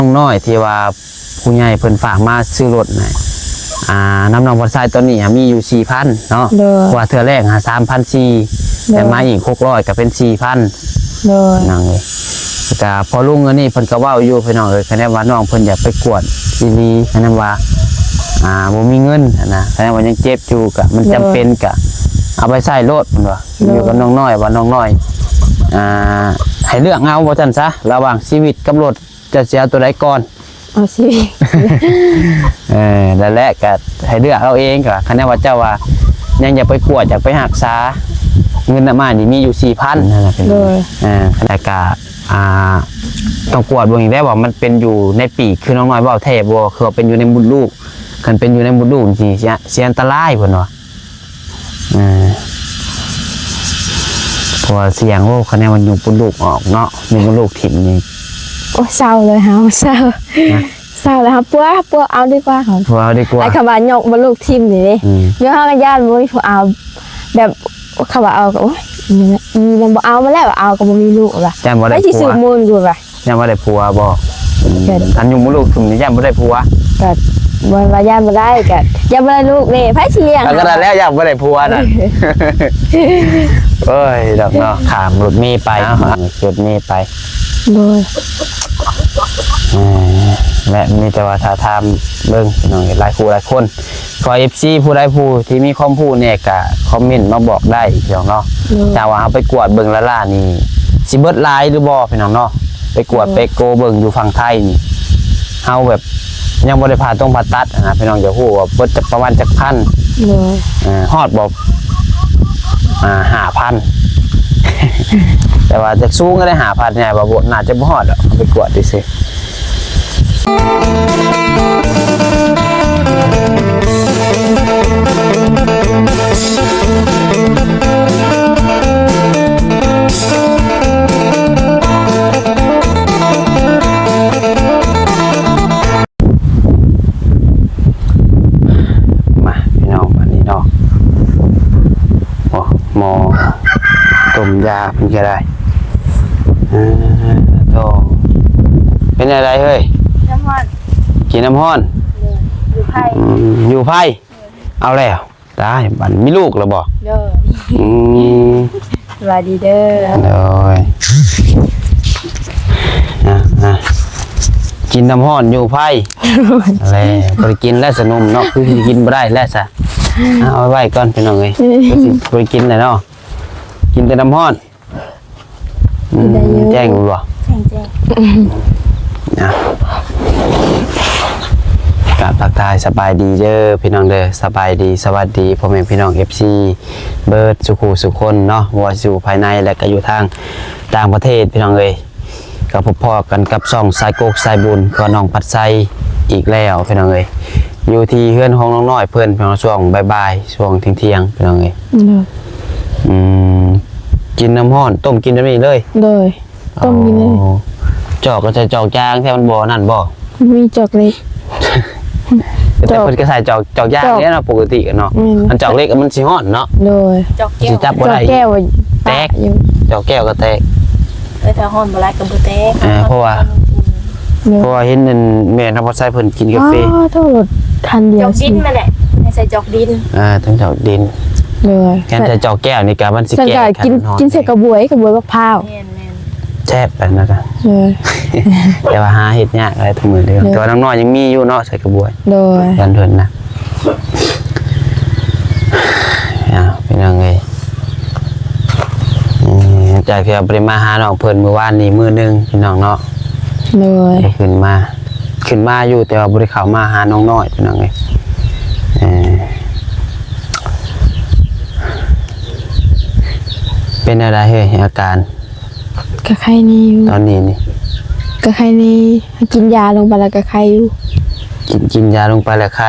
ນ້ອງນ້ອຍທີ່ວ່າຜູ້ໃຫຍ່ເພິ່ນຝາກມາຊື້ລົດນະ ອ່າ ນຳນ້ອງພອນໄຊຕອນນີ້ຫາມີຢູ່ສີ່ພັນເນາະ ໂດຍ ເພາະວ່າເທື່ອແລກຫາສາມພັນສີ່ ໂດຍ ແຕ່ມາອີກຫົກຮ້ອຍກໍເປັນສີ່ພັນ ໂດຍ ພີ່ນ້ອງເອີຍ. ແລ້ວກໍພໍ່ລຸງອັນນີ້ເພິ່ນກໍເວົ້າຢູ່ ພີ່ນ້ອງເອີຍ ຄະແນນວ່ານ້ອງເພິ່ນຢາກໄປກວດອີ່ຫຼີ ຄະແນນວ່າ ອ່າ ບໍ່ມີເງິນຫັ້ນນະ ຄະແນນວ່າຍັງເຈັບຢູ່ ກໍມັນຈຳເປັນ ໂດຍ ກໍເອົາໄປໃຊ້ໂລດ ເພິ່ນວ່າ ໂດຍ ຢູ່ກັບນ້ອງນ້ອຍ ວ່ານ້ອງນ້ອຍ ອ່າ ໃຫ້ເລືອກເອົາວ່າຊັ້ນຊະ ລະຫວ່າງຊີວິດກັບລົດ ເຈົ້າຊິເອົາໂຕໃດກ່ອນ? ເອົາຊີວິດ ເອີ ນັ້ນແຫຼະ ກໍໃຫ້ເລືອກເອົາເອງ ກໍຄະແນນວ່າເຈົ້າວ່າຍັງຢາກໄປກວດ ຢາກໄປຮັກສາ ເງິນນຳອ້າຍນີ້ມີຢູ່ສີ່ພັນ ນັ້ນແຫຼະ ໂດຍ ເອີ ແລ້ວກໍ ອ່າ ຕ້ອງກວດເບິ່ງອີກແລ້ວວ່າມັນເປັນຢູ່ໃນປີກ ຄືນ້ອງນ້ອຍເວົ້າແທ້ບໍ່ ຄືວ່າເປັນຢູ່ໃນມົດລູກ ຄັນເປັນຢູ່ໃນມົດລູກນີ້ຊິ ຊິອັນຕະລາຍ ເພິ່ນວ່າ. ເອີ ເພາະວ່າສ່ຽງ ໂອ້ ຄະແນນວ່າຍຸບມົດລູກອອກເນາະ ຍຸບມົດລູກຖິ້ມນີ້ ໂອ້ ເສົ້າເລີຍເຮົາ ເສົ້າ ເສົ້າແລ້ວເຮົາປົວ ປົວເອົາດີກວ່າ ປົວເອົາດີກວ່າ ໄອ້ຄຳວ່າຍົບມົດລູກຖິ້ມນີ້ເດ້ ອືມ ຍ້ອນເຮົາກໍຢ້ານບໍ່ມີຜູ້ເອົາ ແບບ ເຂົາວ່າເອົາກໍ ໂອ້ຍ ອີນຳບໍ່ເອົາມາແລ້ວ ເອົາກໍບໍ່ມີລູກວ່າ ຢ້ານບໍ່ໄດ້ຜົວ ໄປຊິຊຸມມູນຢູ່ວ່າ ຢ້ານບໍ່ໄດ້ຜົວບໍ່? ອືມ ຄັນຍຸບມົດລູກຖິ້ມນີ້ຢ້ານບໍ່ໄດ້ຜົວ ກໍບໍ່ວ່າຢ້ານບໍ່ໄດ້ ກໍຢ້ານບໍ່ໄດ້ລູກເດ້ ໃຜຊິລ້ຽງ ກໍນັ້ນແຫຼະ ຢ້ານບໍ່ໄດ້ຜົວນະ ໂອ້ຍ ດອກເນາະ ຂ້າມລົດເມໄປ ລົດເມໄປ ໂດຍ ເອີ ແລະ ມີແຕ່ວ່າຖ້າຖາມເບິ່ງ ພີ່ນ້ອງ ຫຼາຍຄູ່ຫຼາຍຄົນ ຂໍ ເອັຟຊີ ຜູ້ໃດຜູ້ທີ່ມີຄວາມຮູ້ແດ່ກໍຄອມເມັນມາບອກໄດ້ ພີ່ນ້ອງເນາະ ໂດຍ ຖ້າວ່າເຮົາໄປກວດເບິ່ງລ້າໆນີ້ ຊິເບິດຫຼາຍຫຼືບໍ່ ພີ່ນ້ອງເນາະ ໄປກວດ ໂດຍ ໄປໂກເບິ່ງຢູ່ຝັ່ງໄທນີ້ ເຮົາແບບຍັງບໍ່ໄດ້ຜ່າຕົງຜ່າຕັດນະ ພີ່ນ້ອງຢາກຮູ້ວ່າເບິດຈັກ ປະມານຈັກພັນ ໂດຍ ເອີ ຮອດບໍ່ ອ່າ ຫ້າພັນ ແຕ່ວ່າຈາກສູງກໍໄດ້ຫ້າພັນ ໃຫຍ່ວ່າບໍ່ ໜ້າຈະບໍ່ຮອດດອກ ເຮົາໄປກວດຊື່ໆ. ມາ ພີ່ນ້ອງ ບາດນີ້ເນາະ ໂອ້ ໝໍ້ຕົ້ມຢາເພິ່ນກໍໄດ້ ເອີ ໂຕ ເປັນແນວໃດເຮີ້ຍ? ນ້ຳຮ້ອນ ກິນນ້ຳຮ້ອນ ເອີ ຢູ່ໄພ ອືມ ຢູ່ໄພ ເອີ ເອົາແລ້ວ ຕາຍ ບັດມີລູກແລ້ວບໍ່? ໂດຍ ອືມ ສະບາຍດີເດີ ໂດຍ ອ່ະ ອ່ະ ກິນນ້ຳຮ້ອນຢູ່ໄພ ແລ້ວ ບໍ່ໄດ້ກິນແລ້ວຊະໜຸ່ມເນາະ ຄືຊິກິນບໍ່ໄດ້ແລ້ວຊະ ອ່ະ ເອົາໄວ້ກ່ອນ ພີ່ນ້ອງເອີຍ ຄືຊິບໍ່ໄດ້ກິນແລ້ວເນາະ ກິນແຕ່ນ້ຳຮ້ອນ. ອືມ ໄດ້ຢູ່ ແຈ້ງຢູ່ບໍ່? ແຈ້ງ ແຈ້ງ ອ່ະ ກະທັກທາຍສະບາຍດີເດີພີ່ນ້ອງເດີ ສະບາຍດີ ສະຫວັດດີພໍ່ແມ່ພີ່ນ້ອງ ເອັຟຊີ ເບິດສູ່ຄູ່ສູ່ຄົນເນາະ ບໍ່ວ່າຢູ່ພາຍໃນ ແລະ ກະຢູ່ທາງຕ່າງປະເທດ ພີ່ນ້ອງເອີຍ. ກໍພົບພໍ້ກັນກັບຊ່ອງສາຍກົກສາຍບຸນ ກໍນ້ອງພັດໄຊອີກແລ້ວພີ່ນ້ອງເອີຍ ຢູ່ທີ່ເຮືອນຂອງນ້ອງນ້ອຍເພິ່ນ ພີ່ນ້ອງ ຊ່ວງບ່າຍໆ ຊ່ວງທ່ຽງໆ ພີ່ນ້ອງເອີຍ ໂດຍ ອືມ ກິນນ້ຳຮ້ອນ ຕົ້ມກິນແບບນີ້ເລີຍ ໂດຍ ຕົ້ມກິນເລີຍ ອໍ ຈອກກໍໃສ່ຈອກຢາງແທ້ ມັນບໍ່ນັ້ນບໍ່? ມີຈອກເຫຼັກ ແຕ່ເພິ່ນກໍໃສ່ຈອກ ຈອກຢາງນີ້ເນາະ ປົກກະຕິເນາະ ແມ່ນ ອັນຈອກເຫຼັກມັນຊິຮ້ອນເນາະ ໂດຍ ຈອກແກ້ວ ຊິຈັບບໍ່ໄດ້ ຈອກແກ້ວແຕກ ແຕກຢູ່ ຈອກແກ້ວກໍແຕກ ເອີ ຖ້າຮ້ອນບໍ່ຫຼາຍກໍບໍ່ແຕກ ເອີ ເພາະວ່າ ໂດຍ ເພາະວ່າເຫັນອັນແມ່ນຳພອດໄຊເພິ່ນກິນກາເຟ ອໍ ໂທດ ຄັນດຽວ ຈອກດິນນັ້ນແຫຼະ ໃຫ້ໃສ່ຈອກດິນ ອ່າ ຕ້ອງຈອກດິນ ໂດຍ ແທນໃສ່ຈອກແກ້ວນີ້ກະມັນຊິແກ້ ແລ້ວກໍກິນ ກິນໃສ່ກະບວຍ ກະບວຍບັກພ້າວ ແມ່ນ ແຊບປານນັ້ນກະ ເອີ ແຕ່ວ່າຫາເຮັດຍາກຫຼາຍທຸກມື້ເດີ ໂດຍ ແຕ່ວ່ານ້ອງນ້ອຍຍັງມີຢູ່ເນາະ ໃສ່ກະບວຍ ໂດຍ ບ້ານເພິ່ນນະ ເອົາ ພີ່ນ້ອງເອີຍ ເອີ ຈາກທີ່ວ່າບໍ່ໄດ້ມາຫານ້ອງເພິ່ນມື້ວານນີ້ມື້ໜຶ່ງ ພີ່ນ້ອງເນາະ ໂດຍ ໄດ້ຂຶ້ນມາ ຂຶ້ນມາຢູ່ ແຕ່ວ່າບໍ່ໄດ້ເຂົ້າມາຫານ້ອງນ້ອຍ ພີ່ນ້ອງເອີຍ ເອີ ເປັນແນວໃດເຮີ້ຍ ອາການ? ກໍໄຄແດ່ຢູ່ ຕອນນີ້ນີ້ ກໍໄຄແດ່ ກິນຢາລົງໄປແລ້ວກໍໄຄຢູ່ ກິນ ກິນຢາລົງໄປແລ້ວໄຄ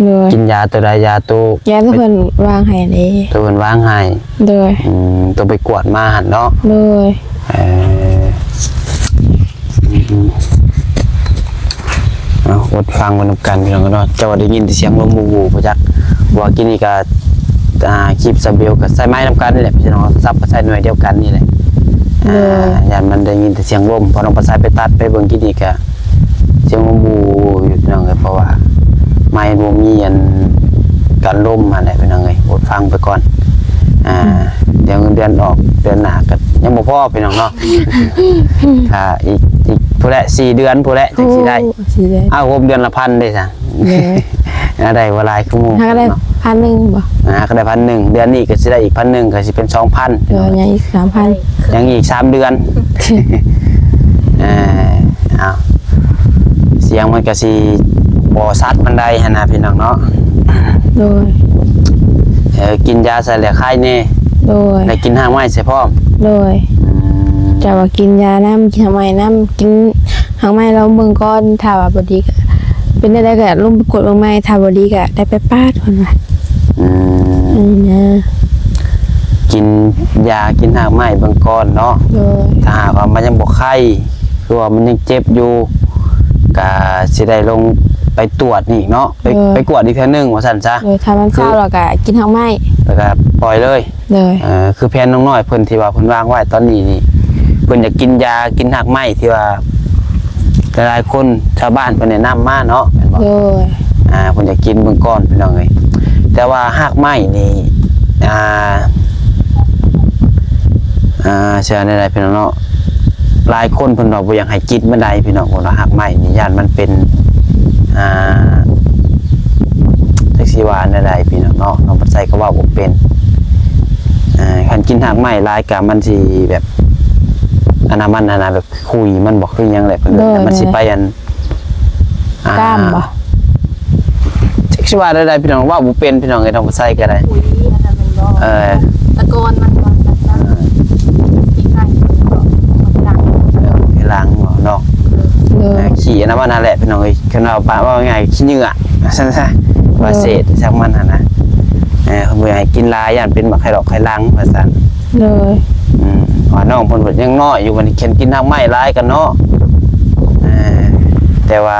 ໂດຍ ກິນຢາໂຕໃດ? ຢາໂຕ ຢາໂຕເພິ່ນວາງໃຫ້ເດ້ ໂຕເພິ່ນວາງໃຫ້ ໂດຍ ອືມ ໂຕໄປກວດມາຫັ້ນເນາະ ໂດຍ ເອີ ອືມ ເອົາ ອົດຟັງໄປນຳກັນ ພີ່ນ້ອງເນາະ ເຈົ້າວ່າໄດ້ຍິນແຕ່ສຽງລົມບູໆ ບໍ່ຈັກ ວ່າກິນນີ້ກໍ ອ່າ ຄລິບສາວເບວກໍໃຊ້ໄມນຳກັນນີ້ແຫຼະ ພີ່ນ້ອງ ໂທລະສັບກໍໃຊ້ໜ່ວຍດຽວກັນນີ້ແຫຼະ ໂດຍ ອ່າ ຢ້ານມັນໄດ້ຍິນແຕ່ສຽງລົມ ເພາະນ້ອງປາໄຊໄປຕັດໄປເບິ່ງກິນນີ້ກໍ ຢູ່ພີ່ນ້ອງເອີຍ ເພາະວ່າໄມບໍ່ມີອັນກັນລົມຫັ້ນແຫຼະພີ່ນ້ອງເອີຍ ອົດຟັງໄປກ່ອນ. ອ່າ ດຽວເງິນເດືອນອອກເດືອນໜ້າກໍຍັງບໍ່ພໍພີ່ນ້ອງເນາະ. ຖ້າອີກ ອີກພຸ້ນແຫຼະ ສີ່ເດືອນພຸ້ນແຫຼະ ຈັ່ງຊິໄດ້. ໂອ້ ສີ່ເດືອນ ອ້າວ ຫົກເດືອນລະພັນເດ້ຊະ. ໂດຍ ອ່າ ໄດ້ບໍ່ຫຼາຍຄືໝູ່ ຫາກໍໄດ້ເນາະ ພັນໜຶ່ງບໍ່? ອ່າ ກໍໄດ້ພັນໜຶ່ງ ເດືອນນີ້ກໍຊິໄດ້ອີກພັນໜຶ່ງ ກໍຊິເປັນສອງພັນ. ໂດຍ ຍັງອີກສາມພັນ ຍັງອີກສາມເດືອນ. ເອີ ເອົາ ສຽງມັນກໍຊິບໍ່ຊັດປານໃດຫັ້ນນະພີ່ນ້ອງເນາະ. ໂດຍ ເອີ ກິນຢາໃສ່ແລ້ວຄາຍແດ່. ໂດຍ ໄດ້ກິນຮາກໄມ້ໃສ່ພ້ອມ. ໂດຍ ອືມ ເຈົ້າວ່າກິນຢານຳ ກິນຮາກໄມ້ນຳ ກິນຮາກໄມ້ລອງເບິ່ງກ່ອນ ຖ້າວ່າບໍ່ດີກໍ ເປັນແນວໃດກໍລົງໄປກວດເບິ່ງໃໝ່ ຖ້າບໍ່ດີກໍໄດ້ໄປປາດເພິ່ນວ່າ. ອືມ ອັນນີ້ນະ ກິນຢາ ກິນຮາກໄມ້ເບິ່ງກ່ອນເນາະ. ໂດຍ ຖ້າຫາກວ່າມັນຍັງບໍ່ໄຄ ຄືວ່າມັນຍັງເຈັບຢູ່ ກະຊິໄດ້ລົງໄປກວດອີກເນາະ ໄປ ໂດຍ ໄປກວດອີກເທື່ອໜຶ່ງວ່າຊັ້ນຊະ. ໂດຍ ຖ້າມັນເຊົາແລ້ວກະກິນຮາກໄມ້ ແລ້ວກະປ່ອຍເລີຍ. ໂດຍ ເອີ ຄືແຜນນ້ອງນ້ອຍເພິ່ນທີ່ວ່າເພິ່ນວາງໄວ້ຕອນນີ້ນີ້ ເພິ່ນຢາກກິນຢາ ກິນຮາກໄມ້ທີ່ວ່າຫຼາຍໆຄົນຊາວບ້ານເພິ່ນແນະນຳມາເນາະ ແມ່ນບໍ່? ໂດຍ ອ່າ ເພິ່ນຢາກກິນເບິ່ງກ່ອນພີ່ນ້ອງເອີຍ. ແຕ່ວ່າຮາກໄມ້ນີ້ ອ່າ ອ່າ ຊິວ່າແນວໃດພີ່ນ້ອງເນາະ ຫຼາຍຄົນເພິ່ນວ່າບໍ່ຢາກໃຫ້ກິນປານໃດພີ່ນ້ອງ ເພິ່ນວ່າຮາກໄມ້ນີ້ຢ້ານມັນເປັນ ອ່າ ຈັກຊິວ່າແນວໃດພີ່ນ້ອງເນາະ ນ້ອງປາໄຊກໍເວົ້າບໍ່ເປັນ. ອ່າ ຄັນກິນຮາກໄມ້ຫຼາຍກະມັນຊິແບບ ອັນນັ້ນມັນຫັ້ນນະ ແບບຂຸຍມັນບໍ່ ຄືຫຍັງແຫຼະເພິ່ນເອີ້ນ. ໂດຍ ມັນຊິໄປອັນ ອ່າ ກ້າມບໍ່? ຈັກຊິວ່າແນວໃດພີ່ນ້ອງ ເວົ້າບໍ່ເປັນພີ່ນ້ອງເອີຍ ນ້ອງປາໄຊກໍໄດ້. ຂຸຍອັນນັ້ນແມ່ນບໍ່? ເອີ ຕະກອນມັນບໍ່? ເອີ ຊິຄ້າຍໆກັບບັກໄຂ່ຫຼັງ ເອີ ບັກໄຂ່ຫຼັງບໍ່ເນາະ? ໂດຍ ອ່າ ຂີ້ອັນນັ້ນມັນຫັ້ນແຫຼະພີ່ນ້ອງເອີຍ ຄັນເວົ້າປະ ເວົ້າງ່າຍໆ ຂີ້ເຫຍື້ອວ່າຊັ້ນຊະ ວ່າເສດ ໂດຍ ຈັກມັນຫັ້ນນະ. ເອີ ເພິ່ນບໍ່ໃຫ້ກິນຫຼາຍ ຢ້ານເປັນບັກໄຂ່ດອກໄຂ່ຫຼັງວ່າຊັ້ນ. ໂດຍ ອືມ ວ່ານ້ອງເພິ່ນຍັງນ້ອຍຢູ່ ບັດນີ້ຄັນກິນຮາກໄມ້ຫຼາຍກັນເນາະ. ເອີ ແຕ່ວ່າ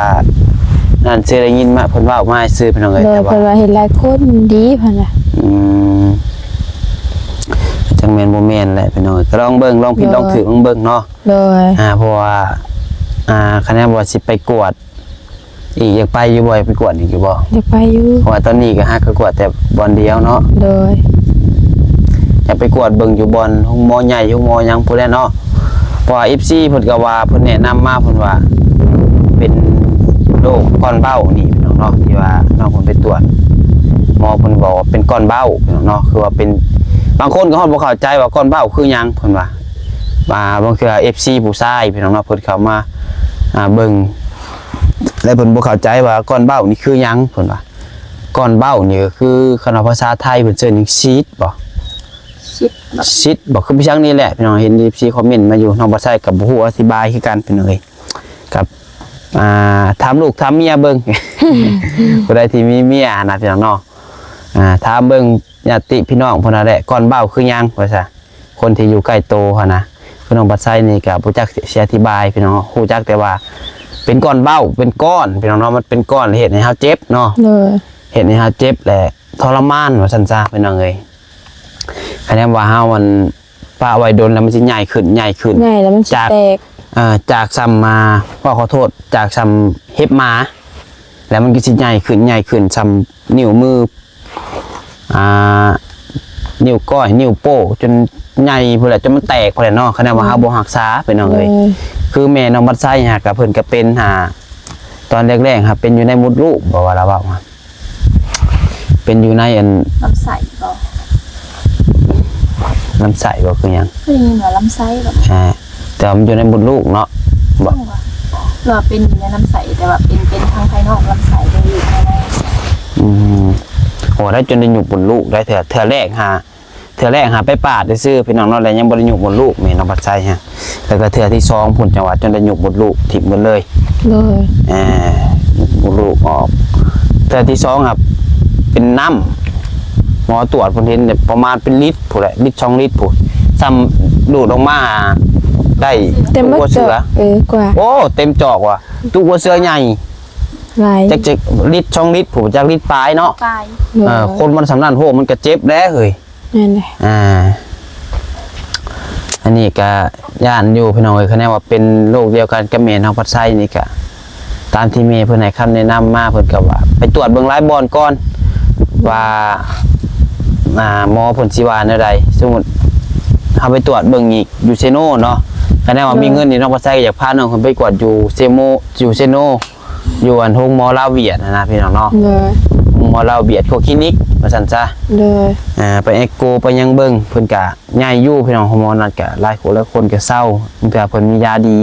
ນັ້ນຊື່ໄດ້ຍິນມາ ເພິ່ນເວົ້າມາຊື່ພີ່ນ້ອງເອີຍ. ໂດຍ ແຕ່ວ່າເພິ່ນວ່າເຫັນຫຼາຍຄົນດີເພິ່ນວ່າ. ອືມ ຈັກແມ່ນບໍ່ແມ່ນແຫຼະພີ່ນ້ອງເອີຍ ກໍລອງເບິ່ງ ລອງຜິດ ໂດຍ ລອງຖືກ ລອງເບິ່ງເນາະ. ໂດຍ ອ່າ ເພາະວ່າ ອ່າ ຄະແນນວ່າຊິໄປກວດ ອີກ ຢາກໄປຢູ່ບໍ່? ຢາກໄປກວດອີກຢູ່ບໍ່? ຢາກໄປຢູ່ ເພາະວ່າຕອນນີ້ກໍຫາກໍກວດແຕ່ບ່ອນດຽວເນາະ. ໂດຍ ຢາກໄປກວດເບິ່ງຢູ່ບ່ອນໂຮງໝໍໃຫຍ່ ໂຮງໝໍຫຍັງພຸ້ນແຫຼະເນາະ. ເພາະວ່າເອັຟຊີເພິ່ນກໍວ່າ ເພິ່ນແນະນຳມາ ເພິ່ນວ່າເປັນໂລກກ້ອນເບົ້ານີ້ເນາະ ທີ່ວ່ານ້ອງເພິ່ນໄປກວດ ໝໍເພິ່ນບອກວ່າເປັນກ້ອນເບົ້າເນາະ. ຄືວ່າເປັນ ບາງຄົນກໍຮອດບໍ່ເຂົ້າໃຈວ່າກ້ອນເບົ້າຄືຫຍັງ ເພິ່ນວ່າ ວ່າບາງເທື່ອເອັຟຊີຜູ້ຊາຍພີ່ນ້ອງເນາະ ເພິ່ນເຂົ້າມາ ອ່າ ເບິ່ງ ແລະເພິ່ນບໍ່ເຂົ້າໃຈວ່າກ້ອນເບົ້ານີ້ຄືຫຍັງ ເພິ່ນວ່າ ກ້ອນເບົ້ານີ້ກໍຄື ຄັນວ່າພາສາໄທເພິ່ນເອີ້ນຫຍັງ ຊີດບໍ່? ຊີດບໍ່? ຊີດບໍ່? ຄືໄປທາງນີ້ແຫຼະ ພີ່ນ້ອງ ເຫັນເອັຟຊີຄອມເມັນມາຢູ່ ນ້ອງບໍ່ໃຊ້ກໍບໍ່ຮູ້ອະທິບາຍຄືກັນ ພີ່ນ້ອງເອີຍ. ກັບ ອ່າ ຖາມລູກຖາມເມຍເບິ່ງ ຜູ້ໃດທີ່ມີເມຍນະ ພີ່ນ້ອງເນາະ ອ່າ ຖາມເບິ່ງຍາດຕິພີ່ນ້ອງເພິ່ນນັ້ນແຫຼະ ກ້ອນເບົ້າຄືຫຍັງວ່າຊະ. ຄົນທີ່ຢູ່ໃກ້ໂຕຫັ້ນນະ ຄືນ້ອງບັດໄຊນີ້ກໍບໍ່ຈັກຊິອະທິບາຍພີ່ນ້ອງ ຮູ້ຈັກແຕ່ວ່າເປັນກ້ອນເບົ້າ ເປັນກ້ອນພີ່ນ້ອງເນາະ ມັນເປັນກ້ອນ ເຮັດໃຫ້ເຮົາເຈັບເນາະ. ໂດຍ ເຮັດໃຫ້ເຮົາເຈັບ ແລະ ທໍລະມານວ່າຊັ້ນຊະ ພີ່ນ້ອງເອີຍ. ຄະແນນວ່າເຮົາ ອັນ ປະໄວ້ດົນແລ້ວ ມັນຊິໃຫຍ່ຂຶ້ນ ໃຫຍ່ຂຶ້ນ ໃຫຍ່ແລ້ວມັນຊິ ຈາກ ແຕກ ເອີ ຈາກສ່ຳ ອ່າ ຂໍໂທດ ຈາກສ່ຳເຫັບໝາ ແລ້ວມັນກໍຊິໃຫຍ່ຂຶ້ນ ໃຫຍ່ຂຶ້ນສ່ຳນິ້ວມື ອ່າ ນິ້ວກ້ອຍ ນິ້ວໂປ້ ຈົນໃຫຍ່ພຸ້ນແຫຼະ ຈົນມັນແຕກພຸ້ນແຫຼະເນາະ ຄະແນນວ່າ ໂດຍ ເຮົາບໍ່ຮັກສາ ພີ່ນ້ອງເອີຍ. ໂດຍ ຄືແມ່ນ້ອງບັດໄຊຫາກະ ເພິ່ນກະເປັນຫາ ຕອນແລກໆຫາເປັນຢູ່ໃນມົດລູກ ບໍ່ວ່າລາວເວົ້າຫາ ເປັນຢູ່ໃນອັນ ລຳໄສ້ບໍ່? ລຳໄສ້ບໍ່ ຄືຫຍັງ? ເຄີຍໄດ້ຍິນວ່າລຳໄສ້ບໍ່? ອ່າ ແຕ່ວ່າມັນຢູ່ໃນມົດລູກເນາະ ບໍ່ ວ່າ ວ່າເປັນຢູ່ໃນລຳໄສ້ ແຕ່ວ່າເປັນ ເປັນທາງພາຍນອກລຳໄສ້ ບໍ່ຢູ່ພາຍໃນ. ອືມ ໂອ້ ໄດ້ຈົນໄດ້ຍຸບມົດລູກໄດ້ ເທື່ອ ເທື່ອແລກຫາ ເທື່ອແລກຫາໄປປາດຊື່ໆ ພີ່ນ້ອງເນາະ ແລ້ວຍັງບໍ່ໄດ້ຍຸບມົດລູກ ແມ່ນ້ອງພັດໄຊຫະ ແລ້ວກໍເທື່ອທີສອງພຸ້ນ ຈັງຫວະຈົນໄດ້ຍຸບມົດລູກຖິ້ມໝົດເລີຍ. ໂດຍ ອ່າ ຍຸບມົດລູກອອກ ເທື່ອທີສອງຫະເປັນນ້ຳ ໝໍຕວດເພິ່ນເຫັນປະມານເປັນລິດພຸ້ນແຫຼະ ລິດສອງລິດພຸ້ນ ສ່ຳດູດອອກມາໄດ້ ເຕັມ ຕູ້ຫົວເສືອ ເອີ ກວ່າ ໂອ້ ເຕັມຈອກວ່າ ຕູ້ຫົວເສືອໃຫຍ່ ຫຼາຍ ຈັກ ຈັກລິດສອງລິດພຸ້ນ ຈັກລິດປາຍເນາະ ປາຍ ເອີ ໂດຍ ຄົນມັນສ່ຳນັ້ນ ໂຫ ມັນກໍເຈັບແຫຼະເຮີ້ຍ. ແມ່ນແຫຼະ ອ່າ ອັນນີ້ກະຢ້ານຢູ່ພີ່ນ້ອງເອີຍ ຄະແນນວ່າເປັນໂລກດຽວກັນກັບແມ່ນ້ອງພັດໄຊນີ້ກະ ຕາມທີ່ແມ່ເພິ່ນໃຫ້ຄຳແນະນຳມາ ເພິ່ນກໍວ່າໄປກວດເບິ່ງຫຼາຍບ່ອນກ່ອນ ວ່າ ອ່າ ໝໍເພິ່ນຊິວ່າແນວໃດ. ສົມມຸດເຮົາໄປກວດເບິ່ງອີກຢູ່ເຊໂນເນາະ ຄັນແນວວ່າມີເງິນນີ້ ນ້ອງປາໄຊກໍຢາກພານ້ອງເພິ່ນໄປກວດຢູ່ເຊໂມ ຢູ່ເຊໂນ ຢູ່ອັນໂຮງໝໍລາວຫວຽດຫັ້ນນະ ພີ່ນ້ອງເນາະ. ໂດຍ ໂຮງໝໍລາວຫວຽດ ໂຄຄລີນິກວ່າຊັ້ນຊະ. ໂດຍ ອ່າ ໄປເອັກໂກ ໄປຫຍັງເບິ່ງ ເພິ່ນກະໃຫຍ່ຢູ່ ພີ່ນ້ອງ. ໂຮງໝໍນັ້ນກະຫຼາຍຄົນ ຫຼາຍຄົນກະເຊົາ ບາງເທື່ອເພິ່ນມີຢາດີ.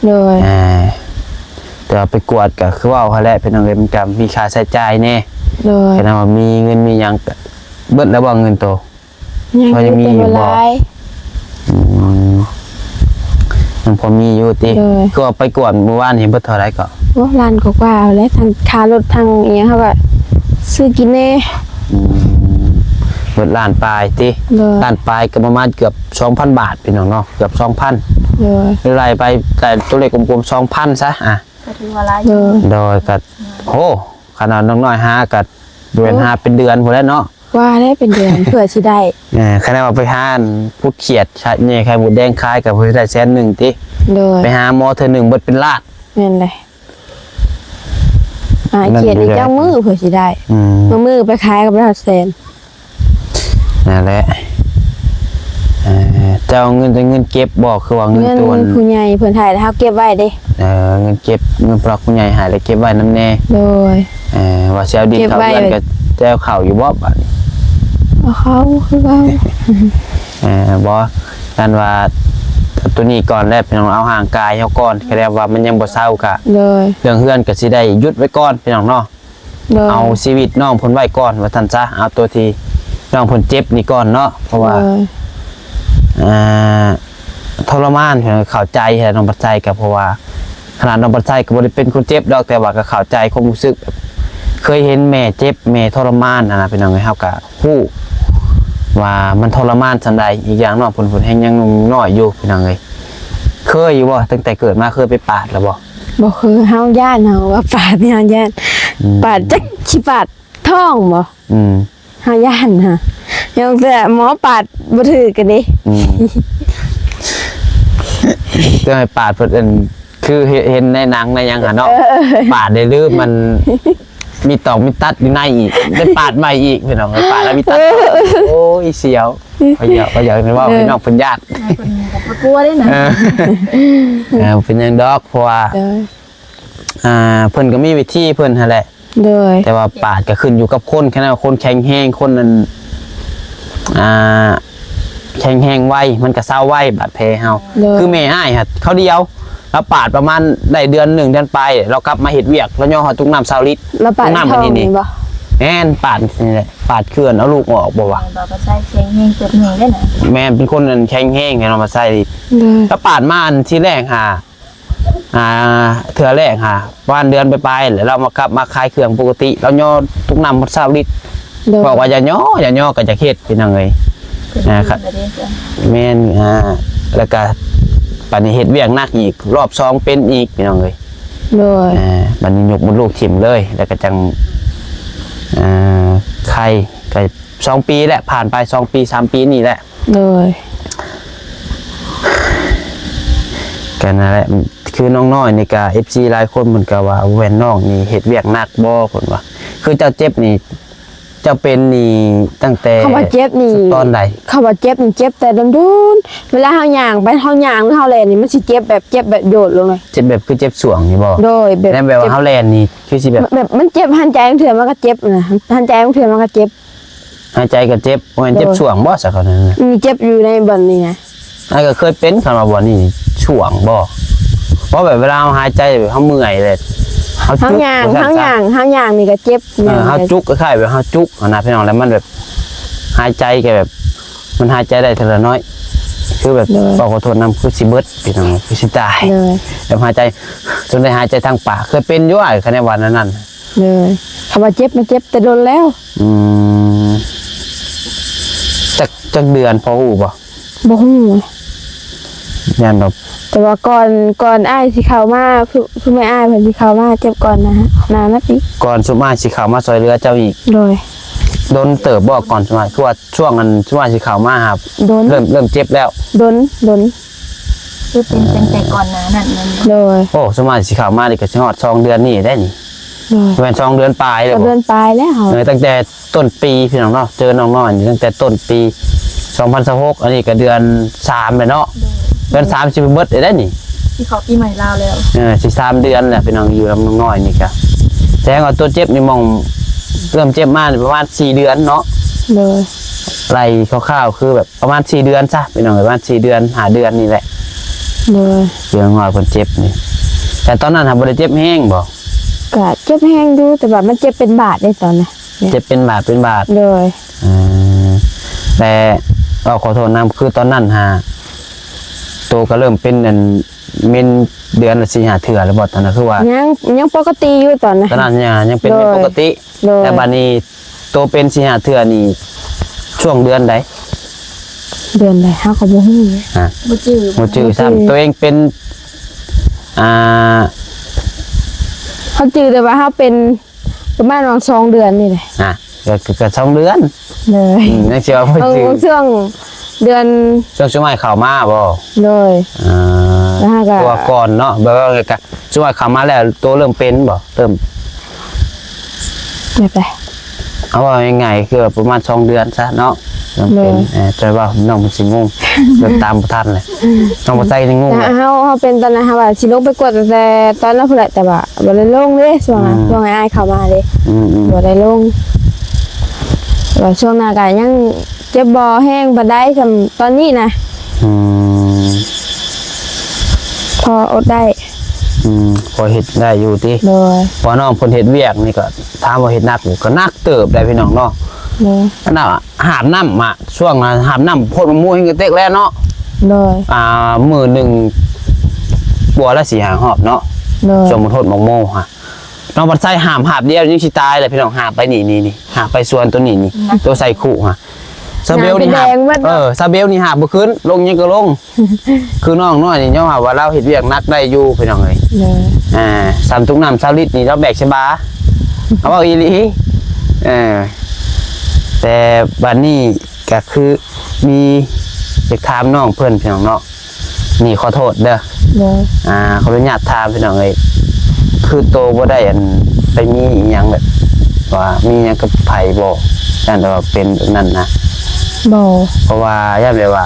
ໂດຍ ອ່າ ແຕ່ວ່າໄປກວດກະຄືເວົ້າຫັ້ນແຫຼະ ພີ່ນ້ອງເອີຍ ມັນກະມີຄ່າໃຊ້ຈ່າຍແດ່. ໂດຍ ຄັນວ່າມີເງິນມີຫຍັງກະເບິດແລ້ວບໍ່ເງິນໂຕ? ຍັງ ພໍຍັງມີຢູ່ບໍ່? ແຕ່ບໍ່ຫຼາຍ. ອືມ ຍັງພໍມີຢູ່ຕິ? ໂດຍ ຄືວ່າໄປກວດມື້ວານນີ້ເບິດເທົ່າໃດເກາະ? ໂອ້ ລ້ານກວ່າໆ ແລ້ວ ທັງຄ່າລົດ ທັງອີ່ຫຍັງ ເຮົາກໍຊື້ກິນແດ່. ອືມ ເບິດລ້ານປາຍຕິ? ໂດຍ ລ້ານປາຍກໍປະມານເກືອບສອງພັນບາດ ພີ່ນ້ອງເນາະ ເກືອບສອງພັນ. ໂດຍ ໄລ່ໄປ ແຕ່ຕົວເລກກົມໆ ສອງພັນຊະ ອ່ະ ກໍຖືວ່າຫຼາຍ. ໂດຍ ໂດຍ ກໍ ໂອ້ ຂະໜາດນ້ອງນ້ອຍຫາກໍບໍ່ແມ່ນຫາເປັນເດືອນພຸ້ນແຫຼະເນາະ. ວ່າແລ້ວເປັນເດືອນເພື່ອຊິໄດ້. ເອີ ຂະໜາດວ່າໄປຫາອັນພຸດຂຽດ ແຍ່ໄຂ່ມົດແດງຂາຍກໍເພື່ອຊິໄດ້ແສນໜຶ່ງຕິ? ໂດຍ ໄປຫາໝໍເທື່ອໜຶ່ງເບິດເປັນລ້ານ. ແມ່ນແຫຼະ ຫາຂຽດຢູ່ຈັກມື້ເພື່ອຊິໄດ້. ອືມ ບາງມື້ໄປຂາຍກໍໄດ້ຮອດແສນ. ນັ້ນແຫຼະ ເອີ ເຈົ້າເງິນ ເປັນເງິນເກັບບໍ່ ຄືວ່າເງິນ ເງິນຕົວ ຜູ້ໃຫຍ່ເພິ່ນໃຫ້ ແລ້ວເຮົາເກັບໄວ້ເດ້. ເອີ ເງິນເກັບ ເງິນຜູ້ຫຼັກຜູ້ໃຫຍ່ໃຫ້ ແລ້ວເກັບໄວ້ນຳແດ່. ໂດຍ ເອີ ວ່າຊິເອົາດິນເຂົ້າເຮືອນ ເກັບໄວ້ ກໍຈະເອົາເຂົ້າຢູ່ບໍ່ບາດນີ້? ເອົາເຂົ້າຄືເກົ່າ. ເອີ ບໍ່ ນັ້ນວ່າ ຕົວນີ້ກ່ອນແຫຼະ ພີ່ນ້ອງ ເອົາຮ່າງກາຍເຮົາກ່ອນ ຄະແນນວ່າມັນຍັງບໍ່ເຊົາກະ ໂດຍ ເລື່ອງເຮືອນກໍຊິໄດ້ຢຸດໄວ້ກ່ອນ ພີ່ນ້ອງເນາະ. ໂດຍ ເອົາຊີວິດນ້ອງເພິ່ນໄວ້ກ່ອນວ່າຊັ້ນຊະ ເອົາຕົວທີ່ນ້ອງເພິ່ນເຈັບນີ້ກ່ອນເນາະ ເພາະວ່າ ໂດຍ ອ່າ ທໍລະມານ ເຂົ້າໃຈແຫຼະນ້ອງປາໄຊ ກໍເພາະວ່າຂະໜາດນ້ອງປາໄຊກໍບໍ່ໄດ້ເປັນຄົນເຈັບດອກ ແຕ່ວ່າກໍເຂົ້າໃຈຄວາມຮູ້ສຶກ ແບບເຄີຍເຫັນແມ່ເຈັບ ແມ່ທໍລະມານຫັ້ນນະ ພີ່ນ້ອງເອີຍ ເຮົາກໍຮູ້ວ່າມັນທໍລະມານສ່ຳໃດ. ອີກຢ່າງນ້ອງເພິ່ນ ເພິ່ນແຮງຍັງໜຸ່ມນ້ອຍຢູ່ ພີ່ນ້ອງເອີຍ. ເຄີຍຢູ່ບໍ່? ຕັ້ງແຕ່ເກີດມາເຄີຍໄປປາດແລ້ວບໍ່? ບໍ່ເຄີຍ ເຮົາຢ້ານ ເຮົາວ່າປາດນີ້ເຮົາຢ້ານ. ອືມ ປາດຈັກຊິປາດທ້ອງບໍ່? ອືມ ເຮົາຢ້ານນະ ຍັງແຕ່ໝໍປາດບໍ່ຖືກກັນເດ້. ອືມ ຈະໃຫ້ປາດເພິ່ນອັນ ຄືເຫັນ ເຫັນໃນໜັງໃນຫຍັງຫັ້ນເນາະ. ເອີ ປາດໄດ້ລືມມັນມີຕອກມີຕັດຢູ່ໃນອີກ ໄດ້ປາດໃໝ່ອີກ ພີ່ນ້ອງເອີຍ ປາດແລ້ວມີຕັດ. ເອີ ໂອ້ຍ ສຽວ. ຂ້ອຍຢາກ ຂ້ອຍຢາກເວົ້າໃຫ້ນ້ອງເພິ່ນຢ້ານ ເພິ່ນກໍບໍ່ກົວເດ້ນະ. ເອີ ເອີ ເປັນຫຍັງດອກ ເພາະວ່າ ໂດຍ ອ່າ ເພິ່ນກໍມີວິທີເພິ່ນຫັ້ນແຫຼະ. ໂດຍ ແຕ່ວ່າປາດກໍຂຶ້ນຢູ່ກັບຄົນ ຄັນວ່າຄົນແຂງແຮງ ຄົນນັ້ນ ອ່າ ແຂງແຮງໄວ ມັນກໍເຊົາໄວບາດແຜເຮົາ. ໂດຍ ຄືແມ່ອ້າຍຫັ້ນ ຄາວດຽວ ລາວປາດປະມານໄດ້ເດືອນໜຶ່ງເດືອນປາຍ ລາວກັບມາເຮັດວຽກ ລາວຍໍເຮົາຕຸກນ້ຳຊາວລິດ. ລາວປາດ ຕຸກນ້ຳອັນນີ້ນີ້ ທ້ອງແມ່ນບໍ່? ແມ່ນ ປາດນີ້ແຫຼະ ປາດເຄື່ອນເອົາລູກອອກບໍ່ວະ? ແມ່ນ ເປັນຄົນນັ້ນແຂງແຮງແມ່ນບໍ່? ໂດຍ ລາວປາດມາອັນທີແລກຫາ ອ່າ ເທື່ອແລກຫາປະມານເດືອນປາຍໆ ແລ້ວລາວມາກັບມາຂາຍເຄື່ອງປົກກະຕິ ລາວຍໍຕຸກນ້ຳໝົດຊາວລິດ. ໂດຍ ບອກວ່າຢ່າຍໍ ຢ່າຍໍກໍຢາກເຮັດ ພີ່ນ້ອງເອີຍ. ອ່າ ແມ່ນ ອ່າ ແລ້ວກໍບາດນີ້ເຮັດວຽກໜັກອີກ ລອບສອງເປັນອີກ ພີ່ນ້ອງເອີຍ. ໂດຍ ອ່າ ບາດນີ້ຍົກມົດລູກຖິ້ມເລີຍ ແລ້ວກໍຈັ່ງ ອ່າ ໄຂ້ ກໍສອງປີແຫຼະ ຜ່ານໄປສອງປີສາມປີນີ້ແຫຼະ. ໂດຍ ກໍນັ້ນແຫຼະ ຄືນ້ອງນ້ອຍນີ້ກໍ ເອັຟຊີ ຫຼາຍຄົນເພິ່ນກໍວ່າ ແວ່ນນ້ອງນີ້ເຮັດວຽກໜັກບໍ່ ເພິ່ນວ່າ ຄືເຈົ້າເຈັບນີ້ ເຈົ້າເປັນນີ້ຕັ້ງແຕ່ ຄຳວ່າເຈັບນີ້ ຕອນໃດ? ຄຳວ່າເຈັບນີ້ເຈັບແຕ່ດົນໆ ເວລາເຮົາຍ່າງໄປ ເຮົາຍ່າງ ຫຼື ເຮົາແລ່ນນີ້ ມັນຊິເຈັບແບບ ເຈັບແບບໂຍດລົງເລີຍ. ເຈັບແບບຄືເຈັບຊ່ວງນີ້ບໍ່? ໂດຍ ແບບ ແມ່ນແບບວ່າເຮົາແລ່ນນີ້ ຄືຊິແບບ ແບບມັນເຈັບ ຫັນໃຈບາງເທື່ອມັນກໍເຈັບນະ ຫັນໃຈບາງເທື່ອມັນກໍເຈັບ. ຫາຍໃຈກໍເຈັບ ບໍ່ແມ່ນເຈັບ ໂດຍ ຊ່ວງບໍ່ຊະ ເຂົານັ້ນນະ? ອືມ ເຈັບຢູ່ໃນບ່ອນນີ້ນະ. ອ້າຍກໍເຄີຍເປັນ ຄັນວ່າບ່ອນນີ້ຊ່ວງບໍ່? ເພາະແບບເວລາເຮົາຫາຍໃຈ ແບບເຮົາເມື່ອຍແຫຼະ ເຮົາຈຸກ ເຮົາຍ່າງ ວ່າຊັ້ນຊະ ເຮົາຍ່າງ ເຮົາຍ່າງນີ້ກໍເຈັບ ເອີ ຍ່າງ ເຮົາຈຸກ ຄ້າຍໆແບບເຮົາຈຸກຫັ້ນນະ ພີ່ນ້ອງ ແລ້ວມັນແບບຫາຍໃຈກໍແບບ ມັນຫາຍໃຈໄດ້ເທື່ອລະໜ້ອຍ ຄືແບບ ໂດຍ ຂໍ ຂໍໂທດນຳ ຄືຊິເບິດ ພີ່ນ້ອງ ຄືຊິຕາຍ ໂດຍ ແບບຫາຍໃຈ ຈົນໄດ້ຫາຍໃຈທາງປາກ ເຄີຍເປັນຢູ່ອ້າຍ ຄັນວ່ານັ້ນ ໂດຍ ຄຳວ່າເຈັບ ມັນເຈັບແຕ່ດົນແລ້ວ. ອືມ ຈັກ ຈັກເດືອນພໍຮູ້ບໍ່? ບໍ່ຮູ້ ຢ້ານແບບ ແຕ່ວ່າກ່ອນ ກ່ອນອ້າຍຊິເຂົ້າມາ ຄື ຄືແມ່ອ້າຍເພິ່ນຊິເຂົ້າມາເຈັບກ່ອນນະ ນານນະຕິ ກ່ອນຊຸມອ້າຍຊິເຂົ້າມາຊ່ວຍເຫຼືອເຈົ້າອີກ. ໂດຍ ດົນເຕີບບໍ່ ກ່ອນຊຸມອ້າຍ ຄືວ່າຊ່ວງອັນຊຸມອ້າຍຊິເຂົ້າມາຫາ ດົນ ເລີ່ມ ເລີ່ມເຈັບແລ້ວ? ດົນ ດົນ ຄືເປັນຕັ້ງແຕ່ກ່ອນໜ້ານັ້ນແມ່ນບໍ່? ໂດຍ ໂອ້ ສ່ວນມາກຊິເຂົ້າມານີ້ກໍຊິຮອດສອງເດືອນນີ້ໄດ້ນີ້. ໂດຍ ແມ່ນສອງເດືອນປາຍແລ້ວບໍ່? ສອງເດືອນປາຍແລ້ວ. ເອີ ຕັ້ງແຕ່ຕົ້ນປີ ພີ່ນ້ອງເນາະ ເຈີນ້ອງນ້ອຍນີ້ຕັ້ງແຕ່ຕົ້ນປີສອງພັນຊາວຫົກ ອັນນີ້ກໍເດືອນສາມແລ້ວເນາະ. ໂດຍ ເດືອນສາມຊິເບິດໄດ້ນີ້ ຊິເຂົ້າປີໃໝ່ລາວແລ້ວ. ເອີ ຊິສາມເດືອນແລ້ວ ພີ່ນ້ອງ ຢູ່ນຳນ້ອງນ້ອຍນີ້ກະ ແສດງວ່າຕົວເຈັບນີ້ ໝ່ອງເລີ່ມເຈັບມານີ້ປະມານສີ່ເດືອນເນາະ. ໂດຍ ໄລ່ຄ່າວໆ ຄືແບບປະມານສີ່ເດືອນຊະ ພີ່ນ້ອງເອີຍ ປະມານສີ່ເດືອນ ຫ້າເດືອນນີ້ແຫຼະ. ໂດຍ ເລື່ອງນ້ອຍເພິ່ນເຈັບນີ້ ແຕ່ຕອນນັ້ນຫາບໍ່ໄດ້ເຈັບແຮງບໍ່? ກະເຈັບແຮງຢູ່ ແຕ່ວ່າມັນເຈັບເປັນບາດເດ້ຕອນນັ້ນ. ເຈັບເປັນບາດເປັນບາດ. ໂດຍ ເອີ ແຕ່ເວົ້າຂໍໂທດນຳ ຄືຕອນນັ້ນຫາ ໂຕກໍເລີ່ມເປັນອັນ ເມັນເດືອນລະສີ່ຫ້າເທື່ອແລ້ວບໍ່? ຕອນນັ້ນຄືວ່າ ຍັງ ຍັງປົກກະຕິຢູ່ຕອນນັ້ນ. ຕອນນັ້ນຍັງ ຍັງເປັນເມັນ ໂດຍ ປົກກະຕິ. ໂດຍ ແຕ່ບາດນີ້ໂຕເປັນສີ່ຫ້າເທື່ອນີ້ ຊ່ວງເດືອນໃດ? ເດືອນໃດ ເຮົາກໍບໍ່ຮູ້. ຮະ ບໍ່ຈື່ ບໍ່ຈື່ຊ້ຳ. ໂຕເອງເປັນ ອ່າ ເຮົາຈື່ແຕ່ວ່າເຮົາເປັນ ປະມານຫວ່າງສອງເດືອນນີ້ແຫຼະ. ອ່ະ ກໍ ກໍສອງເດືອນ. ໂດຍ ອືມ ຍັງຊິວ່າບໍ່ຈື່ ຊ່ວງເດືອນ ຊ່ວງ ຊ່ວງອ້າຍເຂົ້າມາບໍ່? ໂດຍ ອ່າ ແລ້ວເຮົາກໍ ເພາະວ່າກ່ອນເນາະ ແບບວ່າກໍ ຊ່ວງອ້າຍເຂົ້າມາແລ້ວ ໂຕເລີ່ມເປັນບໍ່? ເລີ່ມ ແບບໃດ? ເອົາເວົ້າງ່າຍໆ ຄືປະມານສອງເດືອນຊະເນາະ ເລີ່ມເປັນ. ໂດຍ ເອີ ຈະເວົ້ານ້ອງມັນຊິງົງ ເລີ່ມຕາມບໍ່ທັນແຫຼະ. ນ້ອງບໍ່ໃສ່ຍັງງົງເລີຍ. ເຮົາ ເຮົາເປັນຕອນນັ້ນ ເຮົາວ່າຊິລົງໄປກວດຕັ້ງແຕ່ຕອນນັ້ນພຸ້ນແຫຼະ ແຕ່ວ່າບໍ່ໄດ້ລົງເດ້ ຊ່ວງນັ້ນ ອືມ ຊ່ວງອ້າຍເຂົ້າມາເດ້. ອືມໆ ບໍ່ໄດ້ລົງ ແຕ່ວ່າຊ່ວງໜ້າກໍຍັງເຈັບບໍ່ແຮງປານໃດສ່ຳຕອນນີ້ນະ. ອືມ ພໍອົດໄດ້. ອືມ ພໍເຮັດໄດ້ຢູ່ຕິ? ໂດຍ ເພາະນ້ອງເພິ່ນເຮັດວຽກນີ້ກໍ ຖາມວ່າເຮັດໜັກບໍ່? ກໍໜັກເຕີບໄດ໋ ພີ່ນ້ອງເນາະ. ໂດຍ ອັນນັ້ນຫາບນ້ຳ ມາ ຊ່ວງຫາບນ້ຳໂພດໝາກໝູເຮັດເຕັກແລ້ວເນາະ. ໂດຍ ອ່າ ມື້ໜຶ່ງກວ່າລະສີ່ຫ້າຮອບເນາະ. ໂດຍ ຊ່ວງມັນໂພດໝາກໝູຫະ ນ້ອງບັດໄຊຫາບ ຫາບດຽວຍັງຊິຕາຍແລ້ວ ພີ່ນ້ອງ. ຫາບໄປນີ້ ນີ້ ນີ້ ຫາບໄປສວນໂຕນີ້ ນີ້ ໂຕໃສ່ຄຸຫະ. ສາວເບວນີ້ຫາບ ເອີ ສາວເບວນີ້ຫາບບໍ່ຂຶ້ນ ລົງຫຍັງກໍລົງ. ຄືນ້ອງນ້ອຍນີ້ຍອມຮັບວ່າລາວເຮັດວຽກໜັກໄດ້ຢູ່ ພີ່ນ້ອງເອີຍ. ໂດຍ ອ່າ ສ່ຳຕຸກນ້ຳຊາວລິດນີ້ລາວແບກໃສ່ບ່າ ເອົາເວົ້າອີ່ຫຼີ. ເອີ ແຕ່ບາດນີ້ກໍຄືມີ ຢາກຖາມນ້ອງເພິ່ນ ພີ່ນ້ອງເນາະ. ນີ້ຂໍໂທດເດີ. ໂດຍ ອ່າ ຂໍອະນຸຍາດຖາມ ພີ່ນ້ອງເອີຍ ຄືໂຕບໍ່ໄດ້ອັນ ໄປມີອີ່ຫຍັງແບບວ່າມີຫຍັງກັບໃຜບໍ່? ຢ້ານແຕ່ວ່າເປັນແບບນັ້ນນະ. ບໍ່ ເພາະວ່າຢ້ານແບບວ່າ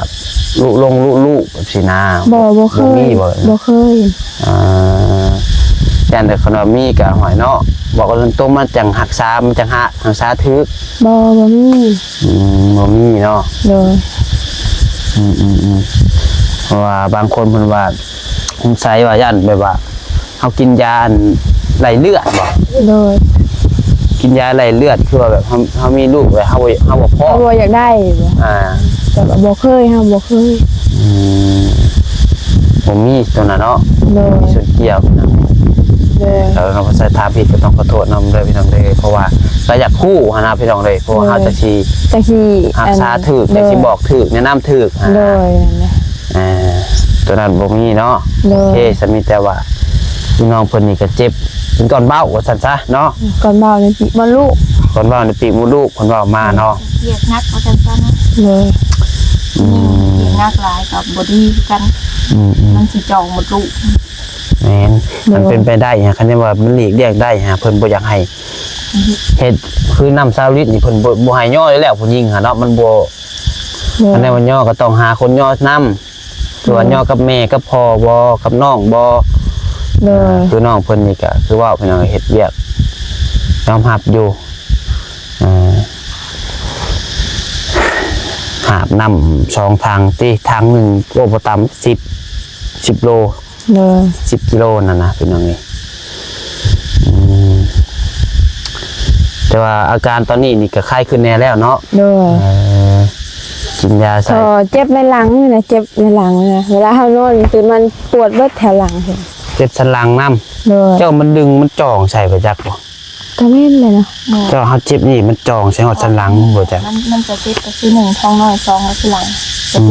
ລຸລົງລຸລູກແບບຊີ້ນະ. ບໍ່ ບໍ່ເຄີຍ ບໍ່ມີບໍ່? ບໍ່ເຄີຍ. ອ່າ ຢ້ານແຕ່ຄັນວ່າມີກໍຫ້ອຍເນາະ ບອກກັນຕົງໆ ມັນຈັ່ງຮັກສາ ມັນຈັ່ງຫາ ຮັກສາຖືກ. ບໍ່ ບໍ່ມີ. ອືມ ບໍ່ມີເນາະ. ໂດຍ ອືມໆໆ ເພາະວ່າບາງຄົນເພິ່ນວ່າ ສົງໄສວ່າຢ້ານແບບວ່າ ເຮົາກິນຢາອັນໄລ່ເລືອດບໍ່? ໂດຍ ກິນຢາໄລ່ເລືອດ ຄືວ່າແບບເຮົາ ເຮົາມີລູກແລ້ວ ເຮົາບໍ່ ເຮົາບໍ່ພ້ອມ ເຮົາບໍ່ຢາກໄດ້ບໍ່? ອ່າ ແຕ່ວ່າບໍ່ເຄີຍ ເຮົາບໍ່ເຄີຍ. ອືມ ບໍ່ມີຕົວນັ້ນເນາະ. ໂດຍ ມີສ່ວນກ່ຽວນະ. ໂດຍ ເອີ ເຮົາໃສ່ຖາມຜິດກໍຕ້ອງຂໍໂທດນຳເດີ ພີ່ນ້ອງເດີ ເພາະວ່າກໍຢາກຮູ້ຫັ້ນນະ ພີ່ນ້ອງເດີ ເພາະວ່າເຮົາ ໂດຍ ຈະຊິ ຈະຊິຮັກສາຖືກ ອັນ ຈະຊິ ໂດຍ ບອກຖືກ ແນະນຳຖືກ. ໂດຍ ນັ້ນແຫຼະ. ອ່າ ໂຕນັ້ນບໍ່ມີເນາະ. ໂດຍ ໂອເຄ ສະມີແຕ່ວ່າພີ່ນ້ອງເພິ່ນນີ້ກໍເຈັບເປັນກ້ອນເບົ້າວ່າຊັ້ນຊະເນາະ. ອືມ ກ້ອນເບົ້າໃນປີກມົດລູກ ກ້ອນເບົ້າໃນປີກມົດລູກ ເພິ່ນເວົ້າມາເນາະ. ວຽກໜັກວ່າຊັ້ນຊະເນາະ. ໂດຍ ອືມ ວຽກໜັກຫຼາຍກໍບໍ່ດີຄືກັນ. ອືມໆ ມັນຊິຈ່ອງມົດລູກ. ແມ່ນ ໂດຍ ມັນເປັນໄປໄດ້ຫະ ຄັນວ່າມັນຫຼີກລ້ຽງໄດ້ຫະ ເພິ່ນບໍ່ຢາກໃຫ້ເຮັດ. ຄືນ້ຳຊາວລິດນີ້ ເພິ່ນບໍ່ ບໍ່ໃຫ້ຍໍຢູ່ແລ້ວ ຜູ້ຍິງຫະເນາະ ມັນບໍ່. ໂດຍ ຄັນວ່າຍໍກໍຕ້ອງຫາຄົນຍໍນຳ ຄືວ່າ ໂດຍ ຍໍກັບແມ່ກັບພໍ່ບໍ່ ກັບນ້ອງບໍ່. ໂດຍ ອ່າ ຄືນ້ອງເພິ່ນນີ້ກໍຄືເວົ້າ ພີ່ນ້ອງ ເຮັດວຽກຍອມຮັບຢູ່. ອ່າ ຫາບນ້ຳສອງຖັງຕິ ຖັງໜຶ່ງ ໂອ້ ບໍ່ຕ່ຳສິບ ສິບໂລ. ໂດຍ ສິບກິໂລນັ້ນນະ ພີ່ນ້ອງເອີຍ. ອືມ ແຕ່ວ່າອາການຕອນນີ້ນີ້ກໍຄາຍຂຶ້ນແດ່ແລ້ວເນາະ. ໂດຍ ເອີ ກິນຢາໃສ່ ກໍເຈັບໃນຫຼັງນີ້ນະ ເຈັບໃນຫຼັງນີ້ນະ ເວລາເຮົານອນຕື່ນມາປວດເບິດແຖວຫຼັງ. ເຈັບສັນຫຼັງນຳ. ໂດຍ ເຈົ້າມັນດຶງ ມັນຈ່ອງໃສ່ບໍ່ຈັກບໍ່? ກໍແມ່ນແຫຼະເນາະ. ເຈົ້າ ເຮົາເຈັບນີ້ມັນຈ່ອງໃສ່ຮອດສັນຫຼັງບໍ່ຈັກ? ມັນ ມັນຈະເຈັບກໍຄື ໜຶ່ງ ທ້ອງນ້ອຍ ສອງ ກໍຄືຫຼັງ. ອື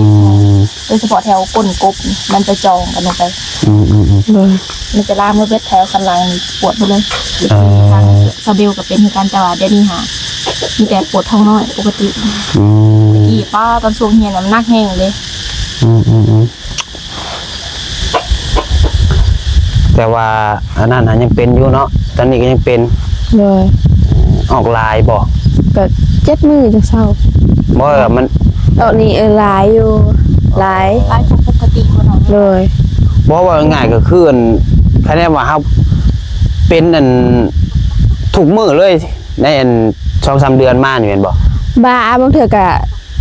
ມ ໂດຍສະເພາະແຖວກົ້ນກົບນີ້ ມັນຈະຈ່ອງກັນລົງໄປ. ອືມໆໆ ໂດຍ ມັນຈະລາມມາເບິດແຖວສັນຫຼັງນີ້ ປວດເບິດເລີຍ. ເອີ ທາງສາວເບວກໍເປັນຄືກັນ ແຕ່ວ່າດຽວນີ້ຫາ ມີແຕ່ປວດທ້ອງນ້ອຍປົກກະຕິ. ອືມ ຕະກີ້ປ້າ ຕອນຊ່ວງຮຽນນະ ມັນໜັກແຮງເດ້. ອືມໆໆ. ແຕ່ວ່າອັນນັ້ນຫາຍັງເປັນຢູ່ເນາະ ຕອນນີ້ກໍຍັງເປັນ. ໂດຍ. ອອກຫຼາຍບໍ່? ກໍເຈັດມື້ຈັ່ງເຊົາ. ບໍ່ ມັນ ຕອນນີ້ ເອີ ຫຼາຍຢູ່ ຫຼາຍ ຫຼາຍກວ່າປົກກະຕິບໍ່ເນາະ? ໂດຍ. ບໍ່ ເວົ້າງ່າຍໆກໍຄືອັນ ຄະແນນວ່າເຮົາເປັນອັນທຸກມື້ເລີຍ ໃນອັນສອງສາມເດືອນມານີ້ແມ່ນບໍ່? ບາ ບາງເທື່ອກໍ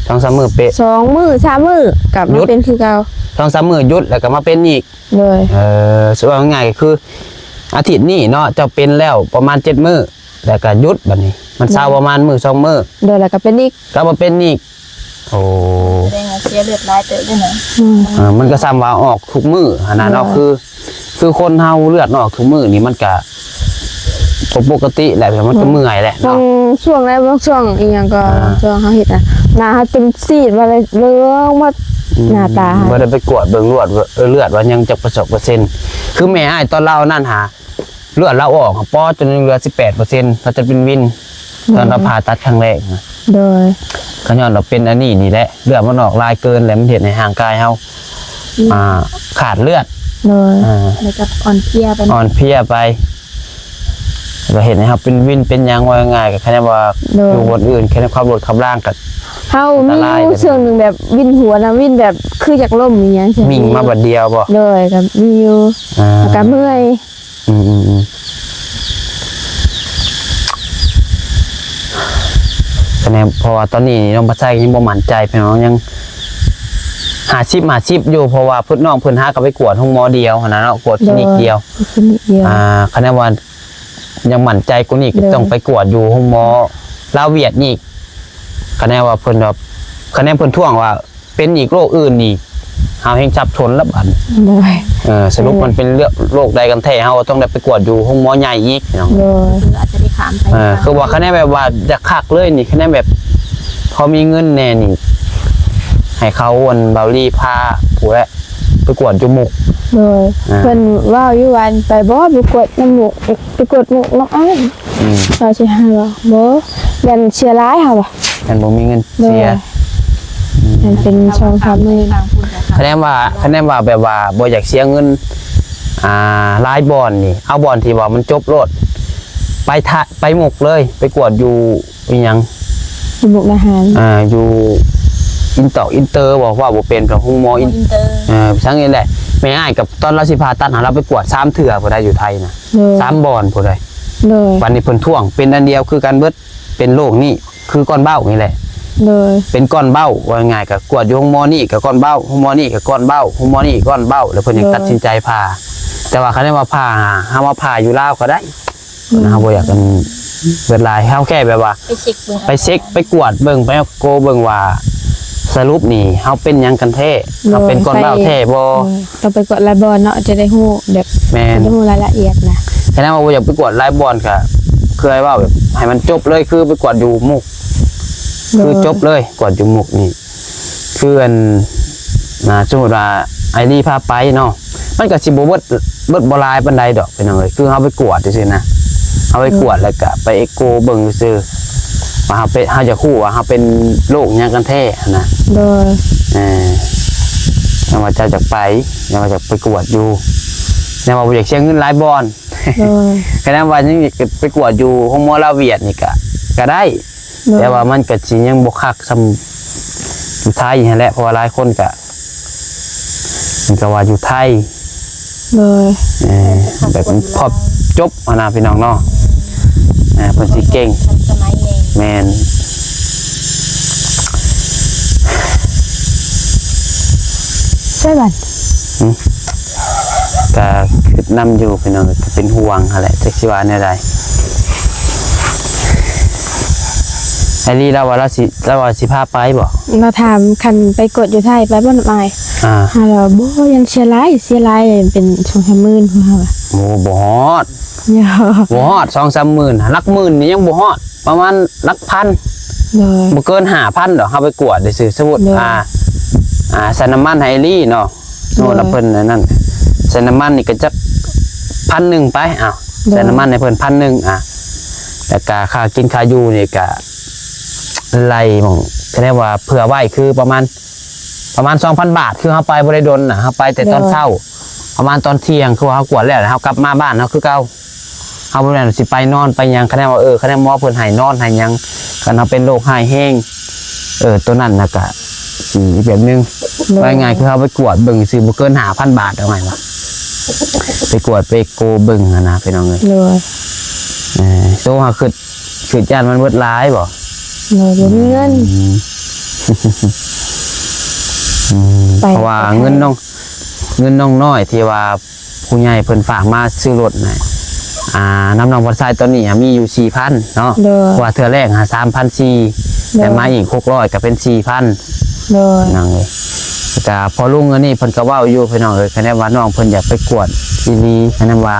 ສອງສາມມື້ເປະ ສອງມື້ສາມມື້ກໍມາເປັນຄືເກົ່າ ສອງສາມມື້ຢຸດ ແລ້ວກໍມາເປັນອີກ. ໂດຍ. ເອີ ສະເວົ້າງ່າຍໆກໍຄືອາທິດນີ້ເນາະ ເຈົ້າເປັນແລ້ວປະມານເຈັດມື້ ແລ້ວກໍຢຸດ ບັດນີ້ມັນເຊົາປະມານມື້ສອງມື້. ໂດຍ. ແລ້ວກໍເປັນອີກ ກັບມາເປັນອີກ. ໂອ້ ສະແດງວ່າເສຍເລືອດຫຼາຍເຕີບເດ້ນະ. ອືມ ເອີ ມັນກໍສ່ຳວ່າອອກທຸກມື້ຫັ້ນນະເນາະ. ໂດຍ. ຄື ຄືຄົນເຮົາເລືອດອອກທຸກມື້ນີ້ ມັນກະບໍ່ປົກກະຕິແຫຼະ ມັນກະເມື່ອຍແຫຼະເນາະ. ບາງຊ່ວງໃດ ບາງຊ່ວງອີ່ຫຍັງກໍ ບາງຊ່ວງເຮົາເຮັດນະ ໜ້າເຮົາເປັນຊີດມາເລີຍ ເຫຼືອງໝົດ ອືມ ໜ້າຕາ ບໍ່ໄດ້ໄປກວດເບິ່ງລວດວ່າ ເອີ ເລືອດວ່າຍັງຈັກປະເຊັນ. ຄືແມ່ອ້າຍຕອນລາວນັ້ນຫາ ເລືອດລາວອອກ ປອດ ຈົນຍັງເຫຼືອສິບແປດເປີເຊັນ ລາວຈົນເປັນວິນ ຕອນລາວຜ່າຕັດຄັ້ງແລກນະ. ໂດຍ. ກໍຍ້ອນວ່າເປັນອັນນີ້ນີ້ແຫຼະ ເລືອດມັນອອກຫຼາຍເກີນ ແລ້ວມັນເຮັດໃຫ້ຮ່າງກາຍເຮົາ ອືມ ອ່າ ຂາດເລືອດ. ໂດຍ. ອ່າ ແລ້ວກໍອ່ອນເພຍໄປ ອ່ອນເພຍໄປ ແລ້ວກໍເຮັດໃຫ້ເຮົາເປັນວິນເປັນຫຍັງ. ເວົ້າງ່າຍໆ ກໍຄະແນນວ່າ ໂດຍ ຢູ່ບ່ອນອື່ນ ຄະແນນຂັບລົດຂັບລາງກໍ ເຮົາມີຢູ່ຊ່ວງໜຶ່ງແບບວິນຫົວນະ ວິນແບບຄືຢາກລົ້ມອີ່ຫຍັງຊີ້ ມິ່ງມາບາດດຽວບໍ່? ໂດຍ. ກໍມີຢູ່ ອ່າ ແລ້ວກໍເມື່ອຍ. ອືມໆໆ ຄະແນນ ເພາະວ່າຕອນນີ້ນ້ອງປາໄຊກໍຍັງບໍ່ໝັ້ນໃຈ ພີ່ນ້ອງ ຍັງຫ້າສິບຫ້າສິບຢູ່ ເພາະວ່າເພິ່ນ ນ້ອງເພິ່ນຫາກໍໄປກວດໂຮງໝໍດຽວຫັ້ນນະເນາະ ກວດຄລີນິກດຽວ ໂດຍ ຄລີນິກດຽວ. ອ່າ ຄະແນນວ່າຍັງໝັ້ນໃຈກວ່ານີ້ ໂດຍ ກໍຕ້ອງໄປກວດຢູ່ໂຮງໝໍລາວຫວຽດນີ້ ຄະແນນວ່າເພິ່ນແບບ ຄະແນນເພິ່ນທ້ວງວ່າ ເປັນອີກໂລກອື່ນນີ້ ເຮົາແຮ່ງສັບສົນລະບາດນີ້. ໂດຍ. ເອີ ສະຫຼຸບມັນເປັນເລື່ອງໂລກໃດກັນແທ້ ເຮົາກໍຕ້ອງໄດ້ໄປກວດຢູ່ໂຮງໝໍໃຫຍ່ອີກ ພີ່ນ້ອງ. ໂດຍ. ຄືອາດຈະໄດ້ຂ້າມໄປ ເອີ ຄືວ່າຄະແນນແບບວ່າຢາກຄັກເລີຍນີ້ ຄະແນນແບບພໍມີເງິນແດ່ນີ້ ໃຫ້ເຂົາ ອັນ ເບົາລີພາຜູ້ແຫຼະ ໄປກວດຢູ່ມຸກ. ໂດຍ. ອ່າ ເພິ່ນເວົ້າຢູ່ວ່າ ໄປບໍ່ ໄປກວດນຳມຸກ ໄປກວດມຸກນຳອ້າຍ. ອືມ ວ່າຊິໃຫ້ວ່າ ບໍ່ ຢ້ານເສຍຫຼາຍ ເຮົາວ່າ ຢ້ານບໍ່ມີເງິນເສຍ. ໂດຍ. ອືມ ມັນເປັນສອງສາມໝື່ນ. ຄະແນນວ່າ ຄະແນນວ່າແບບວ່າບໍ່ຢາກເສຍເງິນ ອ່າ ຫຼາຍບ່ອນນີ້ ເອົາບ່ອນທີ່ວ່າມັນຈົບໂລດ ໄປທະ ໄປມຸກເລີຍ ໄປກວດຢູ່ ອີ່ຫຍັງ ຢູ່ມຸກດາຫານ. ອ່າ ຢູ່ອິນຕອກອິນເຕີບໍ່ ເວົ້າບໍ່ເປັນ ໂຮງໝໍອິນ ອິນເຕີ. ເອີ ຊ່າງນີ້ແຫຼະ ແມ່ອ້າຍກັບຕອນລາວຊິຜ່າຕັດຫາ ລາວໄປກວດສາມເທື່ອພຸ້ນໃດ ຢູ່ໄທນະ. ໂດຍ. ສາມບ່ອນພຸ້ນໃດ. ໂດຍ. ບັດນີ້ເພິ່ນທ້ວງເປັນອັນດຽວຄືກັນເບິດ ເປັນໂລກນີ້ ຄືກ້ອນເບົ້ານີ້ແຫຼະ. ໂດຍ. ເປັນກ້ອນເບົ້າ ເວົ້າງ່າຍໆ ກໍກວດຢູ່ໂຮງໝໍນີ້ກໍກ້ອນເບົ້າ ໂຮງໝໍນີ້ກໍກ້ອນເບົ້າ ໂຮງໝໍນີ້ກ້ອນເບົ້າ ແລ້ວເພິ່ນຍັງ ໂດຍ ຕັດສິນໃຈຜ່າ. ແຕ່ວ່າຄັນວ່າຜ່າ ເຮົາມາຜ່າຢູ່ລາວກໍໄດ້. ອືມ ເຮົາບໍ່ຢາກ ອັນ ເບິດຫຼາຍ ເຮົາແຄ່ແບບວ່າໄປເຊັກເບິ່ງ ໄປເຊັກ ໄປກວດເບິ່ງ ໄປເອັກໂກເບິ່ງວ່າ ສະຫຼຸບນີ້ເຮົາເປັນຫຍັງກັນແທ້? ໂດຍ ເຮົາເປັນກ້ອນເບົ້າແທ້ບໍ່? ໂດຍ ຕ້ອງໄປກວດຫຼາຍບ່ອນເນາະ ຈະໄດ້ຮູ້ແບບ ແມ່ນ ຈະໄດ້ຮູ້ລາຍລະອຽດນະ. ຄັນວ່າບໍ່ຢາກໄປກວດຫຼາຍບ່ອນ ກໍຄືອ້າຍເວົ້າ ແບບໃຫ້ມັນຈົບເລີຍ ຄືໄປກວດຢູ່ມຸກ. ໂດຍ ຄືຈົບເລີຍ ກວດຢູ່ມຸກນີ້. ຄືອັນ ອ່າ ສົມມຸດວ່າອ້າຍລີພາໄປເນາະ ມັນກໍຊິບໍ່ເບິດ ເບິດບໍ່ຫຼາຍປານໃດດອກ ພີ່ນ້ອງເອີຍ. ຄືເຮົາໄປກວດຊື່ໆນະ ເຮົາໄປກວດ ໂດຍ ແລ້ວກໍໄປເອັກໂກເບິ່ງຊື່ໆ ວ່າເຮົາເປັນ ເຮົາຢາກຮູ້ວ່າເຮົາເປັນໂລກຫຍັງກັນແທ້ຫັ້ນນະ. ໂດຍ. ເອີ ແຕ່ວ່າເຈົ້າຢາກໄປ ແຕ່ວ່າຢາກໄປກວດຢູ່ ແຕ່ວ່າບໍ່ຢາກເສຍເງິນຫຼາຍບ່ອນ. ໂດຍ. ຄັນວ່າຍັງຢາກໄປກວດຢູ່ໂຮງໝໍລາວຫວຽດນີ້ກໍ ກໍໄດ້. ໂດຍ. ແຕ່ວ່າມັນກໍຊິຍັງບໍ່ຄັກສ່ຳຢູ່ໄທຫັ້ນແຫຼະ ເພາະວ່າຫຼາຍຄົນກໍ ເພິ່ນກໍວ່າຢູ່ໄທ. ໂດຍ. ເອີ ແບບພອບຈົບຫັ້ນນະ ພີ່ນ້ອງເນາະ. ເອີ ເພິ່ນຊິເກັ່ງ ທັນສະໄໝແດ່. ແມ່ນ. ໃຊ່ບັດ ຫຶ? ກະຄິດນຳຢູ່ພີ່ນ້ອງ ກະເປັນຫ່ວງຫັ້ນແຫຼະ ຈັກຊິວ່າແນວໃດ. ໄອລີລາວວ່າລາວຊິ ລາວວ່າຊິພາໄປບໍ່? ລາວຖາມຄັນໄປກວດຢູ່ໄທໄປບໍ່ນຳອ້າຍ? ອ່າ ເຮົາລາວບໍ່ ຢ້ານເສຍຫຼາຍ ເສຍຫຼາຍເປັນສອງສາມໝື່ນພວກເຮົາອະ. ໂອ້ ບໍ່ຮອດ ບໍ່ຮອດສອງສາມໝື່ນ ຫຼັກໝື່ນນີ້ຍັງບໍ່ຮອດ ປະມານຫຼັກພັນ. ໂດຍ. ບໍ່ເກີນຫ້າພັນດອກ ເຮົາໄປກວດຊື່ໆ ສົມມຸດ ໂດຍ ອ່າ ອ່າ ໃສ່ນ້ຳມັນໃຫ້ອີ່ຫຼີເນາະ. ໂດຍ. ໂອ້ ແລ້ວເພິ່ນອັນນັ້ນ ໃສ່ນ້ຳມັນນີ້ກໍຈັກພັນໜຶ່ງໄປ ອ້າວ ໂດຍ ໃສ່ນ້ຳມັນໃຫ້ເພິ່ນພັນໜຶ່ງ ອ່າ ແລ້ວກະຄ່າກິນຄ່າຢູ່ນີ້ກະໄລ່ໝ່ອງ ຄະແນນວ່າເຜື່ອໄວ້ຄືປະມານ ປະມານສອງພັນບາດ ຄືເຮົາໄປບໍ່ໄດ້ດົນນະ ເຮົາໄປແຕ່ຕອນ ໂດຍ ເຊົ້າ ປະມານຕອນທ່ຽງ ຄືວ່າເຮົາກວດແລ້ວ ເຮົາກັບມາບ້ານເຮົາຄືເກົ່າ. ເຮົາບໍ່ແມ່ນຊິໄປນອນໄປຫຍັງ ຄະແນນວ່າ ເອີ ຄະແນນໝໍເພິ່ນໃຫ້ນອນໃຫ້ຫຍັງ ຄັນເຮົາເປັນໂລກຮ້າຍແຮງ ເອີ ໂຕນັ້ນນະກະຊິອີກແບບໜຶ່ງ. ໂດຍ ວ່າງ່າຍໆ ຄືເຮົາໄປກວດເບິ່ງຊື່ ບໍ່ເກີນຫ້າພັນບາດ ເອົາງ່າຍວ່າ ໄປກວດໄປເອັກໂກເບິ່ງຫັ້ນນະ ພີ່ນ້ອງເອີຍ. ໂດຍ ເອີ ໂຕຫາຄິດ ຄິດຢ້ານມັນເບິດຫຼາຍບໍ່? ໂດຍ ບໍ່ມີເງິນ. ອືມ ອືມ ໄປ ເພາະວ່າເງິນນ້ອງ ເງິນນ້ອງນ້ອຍທີ່ວ່າ ຜູ້ໃຫຍ່ເພິ່ນຝາກມາຊື້ລົດນະ ອ່າ ນຳນ້ອງພັດຊາຍຕອນນີ້ຫາມີຢູ່ສີ່ພັນເນາະ. ໂດຍ ເພາະວ່າເທື່ອແລກຫາສາມພັນສີ່ ໂດຍ ແລ້ວມາອີກຫົກຮ້ອຍ ກໍເປັນສີ່ພັນ. ໂດຍ ພີ່ນ້ອງເອີຍ. ແລ້ວກໍພໍ່ລຸງອັນນີ້ເພິ່ນກໍເວົ້າຢູ່ ພີ່ນ້ອງເອີຍ ຄະແນນວ່ານ້ອງເພິ່ນຢາກໄປກວດອີ່ຫຼີ ຄະແນນວ່າ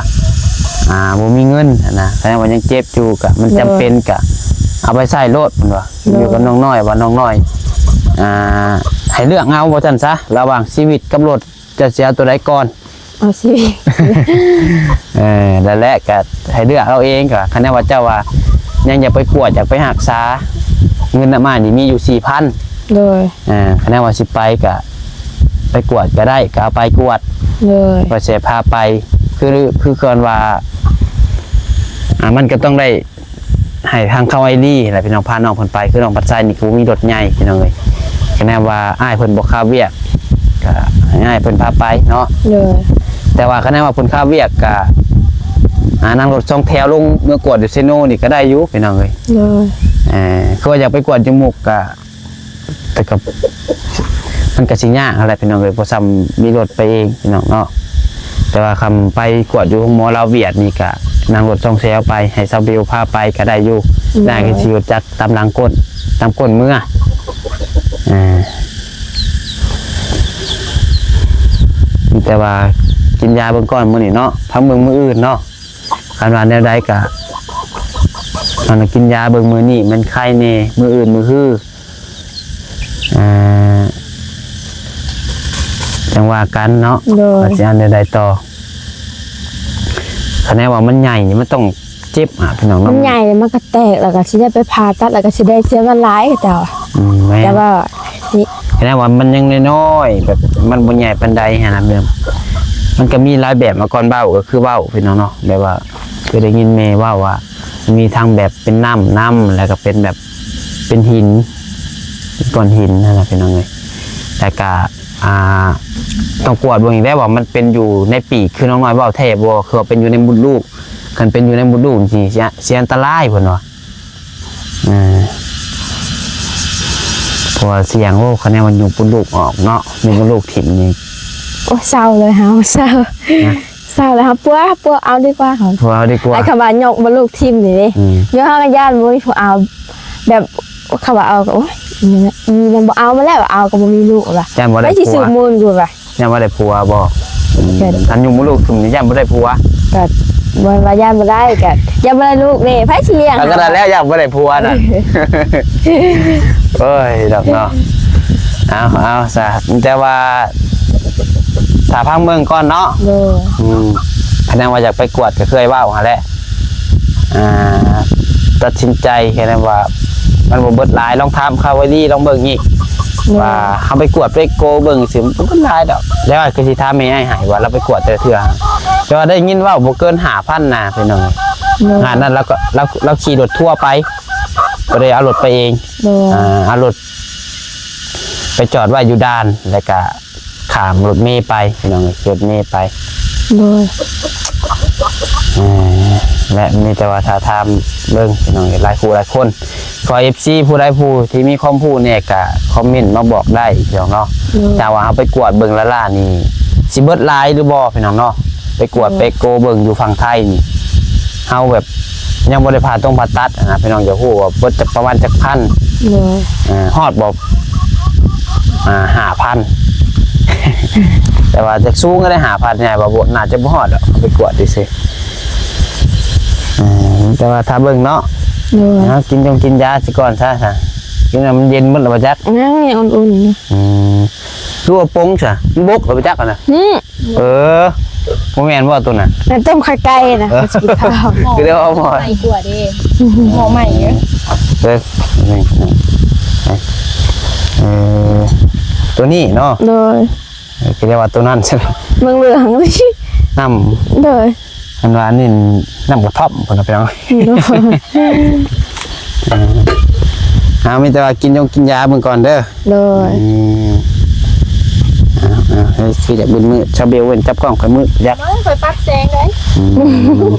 ອ່າ ບໍ່ມີເງິນຫັ້ນນະ ຄະແນນວ່າຍັງເຈັບຢູ່ ກໍມັນ ໂດຍ ຈຳເປັນ ກໍເອົາໄປໃຊ້ໂລດ ເພິ່ນວ່າ. ໂດຍ ຢູ່ກັບນ້ອງນ້ອຍ ວ່ານ້ອງນ້ອຍ ອ່າ ໃຫ້ເລືອກເອົາວ່າຊັ້ນຊະ ລະຫວ່າງຊີວິດກັບລົດ ເຈົ້າຊິເອົາໂຕໃດກ່ອນ? ເອົາຊີວິດ. ເອີ ນັ້ນແຫຼະ ກໍໃຫ້ເລືອກເອົາເອງ. ກໍຄະແນນວ່າເຈົ້າວ່າຍັງຢາກໄປກວດ ຢາກໄປຮັກສາ ເງິນນຳອ້າຍນີ້ມີຢູ່ສີ່ພັນ. ໂດຍ ເອີ ຄະແນນວ່າຊິໄປ ກໍໄປກວດກໍໄດ້ ກໍເອົາໄປກວດ. ໂດຍ ວ່າຊິພາໄປ ຄື ຄືກ່ອນວ່າ ອ່າ ມັນກໍຕ້ອງໄດ້ ໃຫ້ທາງເຂົາອ້າຍລີແຫຼະພີ່ນ້ອງ ພານ້ອງເພິ່ນໄປ. ຄືນ້ອງພັດຊາຍນີ້ກໍບໍ່ມີລົດໃຫຍ່ພີ່ນ້ອງເອີຍ ຄະແນນວ່າອ້າຍເພິ່ນບໍ່ຄາວຽກ ກໍໃຫ້ອ້າຍເພິ່ນພາໄປເນາະ. ໂດຍ ແຕ່ວ່າຄະແນນວ່າເພິ່ນຄາວຽກ ກໍ ອ່າ ນັ່ງລົດສອງແຖວລົງເມືອກວດຢູ່ເຊໂນນີ້ກໍໄດ້ຢູ່ພີ່ນ້ອງເອີຍ. ໂດຍ ເອີ ຄືວ່າຢາກໄປກວດຢູ່ມຸກ ກໍ ແຕ່ກໍ ມັນກໍຊິຍາກຫັ້ນແຫຼະພີ່ນ້ອງເອີຍ ບໍ່ສ່ຳມີລົດໄປເອງພີ່ນ້ອງເນາະ. ແຕ່ວ່າຄັນໄປກວດຢູ່ໂຮງໝໍລາວຫວຽດນີ້ ກໍນັ່ງລົດສອງແຖວໄປ ໃຫ້ຊາວເບວພາໄປກໍໄດ້ຢູ່. ໂດຍ ນາຍກໍຊິຮູ້ຈັກຕາມຫຼັງກົ້ນ ຕາມກົ້ນເມືອ. ເອີ ມີແຕ່ວ່າກິນຢາເບິ່ງກ່ອນມື້ນີ້ເນາະ ພັກເບິ່ງມື້ອື່ນເນາະ. ຄັນວ່າແນວໃດກໍ ອັນ ກິນຢາເບິ່ງມື້ນີ້ມັນໄຄແດ່ ມື້ອື່ນມື້ຮື ອ່າ ຈັ່ງວ່າກັນເນາະ. ໂດຍ ວ່າຊິເອົາແນວໃດຕໍ່. ຄະແນນວ່າມັນໃຫຍ່ນີ້ ມັນຕ້ອງເຈັບອະພີ່ນ້ອງເນາະ. ມັນໃຫຍ່ ມັນກໍແຕກ ແລ້ວກໍຊິໄດ້ໄປຜ່າຕັດ ແລ້ວກໍຊິໄດ້ເສຍເງິນຫຼາຍເຂົາເຈົ້າ. ອືມ ແມ່ນ ແຕ່ວ່າ ຄະແນນວ່າມັນຍັງນ້ອຍໆ ແບບມັນບໍ່ໃຫຍ່ປານໃດຫັ້ນນະ. ແບບມັນກໍມີຫຼາຍແບບ ມາກ່ອນເວົ້າກໍຄືເວົ້າພີ່ນ້ອງເນາະ ແບບວ່າເຄີຍໄດ້ຍິນແມ່ເວົ້າວ່າ ມີທັງແບບເປັນນ້ຳນຳ ແລ້ວກໍເປັນແບບເປັນຫີນ ເປັນກ້ອນຫີນຫັ້ນນະພີ່ນ້ອງເອີຍ. ແລ້ວກໍ ອ່າ ຕ້ອງກວດເບິ່ງອີກແລ້ວວ່າມັນເປັນຢູ່ໃນປີກ ຄືນ້ອງນ້ອຍເວົ້າແທ້ບໍ່ ຄືວ່າເປັນຢູ່ໃນມົດລູກ. ຄັນເປັນຢູ່ໃນມົດລູກນີ້ຊິ ເສຍ ເສຍອັນຕະລາຍເພິ່ນວ່າ. ເອີ ເພາະວ່າສ່ຽງ ໂອ້ ຄະແນນວ່າຍຸບມົດລູກອອກເນາະ ຍຸບມົດລູກຖິ້ມນີ້. ໂອ້ຍ ເສົ້າເລີຍເຮົາ ເສົ້າ ນະ ເສົ້າແລ້ວເຮົາປົວ ປົວເອົາດີກວ່າເຮົາ ປົວເອົາດີກວ່າ. ແລ້ວຄຳວ່າຍົກມົດລູກຖິ້ມນີ້ເດ້ ອືມ ໂຍມເຮົາກໍຢ້ານບໍ່ມີຜູ້ເອົາ ແບບ ເຂົາວ່າເອົາກໍ ໂອ້ຍ ອີນັ້ນບໍ່ເອົາມາແລ້ວ ເອົາກໍບໍ່ມີລູກວ່າ ຢ້ານບໍ່ໄດ້ຜົວ ໃຜຊິສືບມູນກູວ່າ. ຢ້ານບໍ່ໄດ້ຜົວບໍ່? ອືມ ຄັນຍຸບມົດລູກຖິ້ມນີ້ຢ້ານບໍ່ໄດ້ຜົວ. ກໍບໍ່ວ່າຢ້ານບໍ່ໄດ້ ກໍຢ້ານບໍ່ໄດ້ລູກເດ້ ໃຜຊິລ້ຽງ? ກໍນັ້ນແຫຼະ ຢ້ານບໍ່ໄດ້ຜົວນະ. ໂອ້ຍ ດອກເນາະ ເອົາ ເອົາຊະ ແຕ່ວ່າຖ້າຟັງເບິ່ງກ່ອນເນາະ. ໂດຍ ອືມ ຄະແນນວ່າຢາກໄປກວດ ກໍເຄີຍເວົ້າຫັ້ນແຫຼະ. ອ່າ ຕັດສິນໃຈ ຄະແນນວ່າມັນບໍ່ເບິດຫຼາຍ ລອງຖາມເຂົາໄວ້ດີ ລອງເບິ່ງອີກ ໂດຍ ວ່າເຮົາໄປກວດໄປໂກເບິ່ງຊື່ ມັນບໍ່ເບິດຫຼາຍດອກ. ແຕ່ວ່າຄືຊິຖາມແມ່ອ້າຍໃຫ້ວ່າລາວໄປກວດແຕ່ລະເທື່ອ ແຕ່ວ່າໄດ້ຍິນເວົ້າບໍ່ເກີນຫ້າພັນນະພີ່ນ້ອງ. ໂດຍ ງານນັ້ນລາວກໍ ລາວ ລາວຂີ່ລົດທົວໄປ ບໍ່ໄດ້ເອົາລົດໄປເອງ. ໂດຍ ອ່າ ເອົາລົດໄປຈອດໄວ້ຢູ່ດ່ານ ແລ້ວກະ ຂ້າມລົດເມໄປ ພີ່ນ້ອງເອີຍ ຂີ່ລົດເມໄປ. ໂດຍ ເອີ ແລະ ມີແຕ່ວ່າຖ້າຖາມເບິ່ງ ພີ່ນ້ອງເອີຍ ຫຼາຍຜູ້ຫຼາຍຄົນ ຂໍເອັຟຊີຜູ້ໃດຜູ້ທີ່ມີຄວາມຮູ້ແດ່ ກະຄອມເມັນມາບອກໄດ້ ພີ່ນ້ອງເນາະ. ໂດຍ ຖ້າວ່າເຮົາໄປກວດເບິ່ງລ້າໆນີ້ ຊິເບິດຫຼາຍຫຼືບໍ່ ພີ່ນ້ອງເນາະ? ໄປກວດ ໂດຍ ໄປໂກເບິ່ງຢູ່ຝັ່ງໄທນີ້ ເຮົາແບບ ຍັງບໍ່ໄດ້ຜ່າຕົງຜ່າຕັດຫັ້ນນະ ພີ່ນ້ອງຢາກຮູ້ວ່າເບິດຈັກ ປະມານຈັກພັນ. ໂດຍ ເອີ ຮອດບໍ່? ອ່າ ຫ້າພັນ ແຕ່ວ່າຈາກສູງກໍໄດ້ຫ້າພັນ ໃຫຍ່ວ່າບໍ່ ໜ້າຈະບໍ່ຮອດດອກ ເອົາໄປກວດຊື່ໆ. ເອີ ແຕ່ວ່າຖ້າເບິ່ງເນາະ. ໂດຍ ເຮົາກິນຢົງກິນຢາຊິກ່ອນຊະ ຊະ ກິນໃຫ້ມັນເຢັນໝົດແລ້ວບໍ່ຈັກ. ຍັງ ຍັງອຸ່ນໆຢູ່. ອືມ ຄືວ່າປົງຊະ ມັນບົກແລ້ວບໍ່ຈັກຫັ້ນນະ. ຫື ເອີ ບໍ່ແມ່ນບໍ່ໂຕນັ້ນ? ນັ້ນຕົ້ມໄຂ່ໄກ່ນະ. ເອີ ຊິກິນຂ້າວ ຄືໄດ້ວ່າໝໍ ໄໝ້ກວ່າເດ້ ໝໍໃໝ່ເດ້. ເອີ ເອີ ໂຕນີ້ເນາະ. ໂດຍ ເອີ ຄືໄດ້ວ່າໂຕນັ້ນ. ເມືອງເຫຼືອງ ນ້ຳ ໂດຍ ເພິ່ນວ່າອັນນີ້ນ້ຳກະທ່ອມ ເພິ່ນວ່າ ພີ່ນ້ອງ ໂດຍ ເອົາ ມີແຕ່ວ່າກິນຢົງກິນຢາເບິ່ງກ່ອນເດີ ໂດຍ ອືມ ເອົາໆ ຄືຢາກມືດໆ ຊາວເບວເພິ່ນຈັບກ້ອງຂ້ອຍມືດຢາກ ໂອ້ຍ ຂ້ອຍປັບແສງເດ້ ອືມ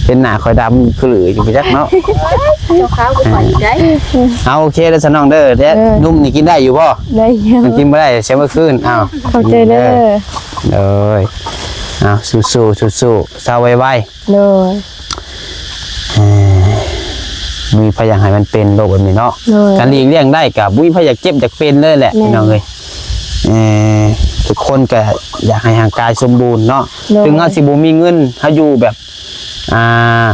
ເຫັນໜ້າຂ້ອຍດຳຄືຫຼືຢູ່ບໍ່ຈັກເນາະ ເຈົ້າຂາວກວ່າຂ້ອຍອີກເດ້ ເອົາ ໂອເຄເດີສະນ້ອງເດີ ແຕ່ ເອີ ນົມນີ້ກິນໄດ້ຢູ່ບໍ່? ໄດ້ຢູ່ ມັນກິນບໍ່ໄດ້ ເສຍເມື່ອຄືນ ເອົາ ຂອບໃຈເດີ ໂດຍ ເອົາ ສູ້ໆ ສູ້ໆ ເຊົາໄວໆ ໂດຍ ເອີ ບໍ່ມີໃຜຢາກໃຫ້ມັນເປັນໂລກແບບນີ້ເນາະ ໂດຍ ຄັນຫຼີກລ້ຽງໄດ້ກໍບໍ່ມີໃຜຢາກເຈັບຢາກເປັນເລີຍແຫຼະ ແມ່ນ ພີ່ນ້ອງເອີຍ ເອີ ທຸກຄົນກໍຢາກໃຫ້ຮ່າງກາຍສົມບູນເນາະ ໂດຍ ເຖິງເຮົາຊິບໍ່ມີເງິນ ເຮົາຢູ່ແບບ ອ່າ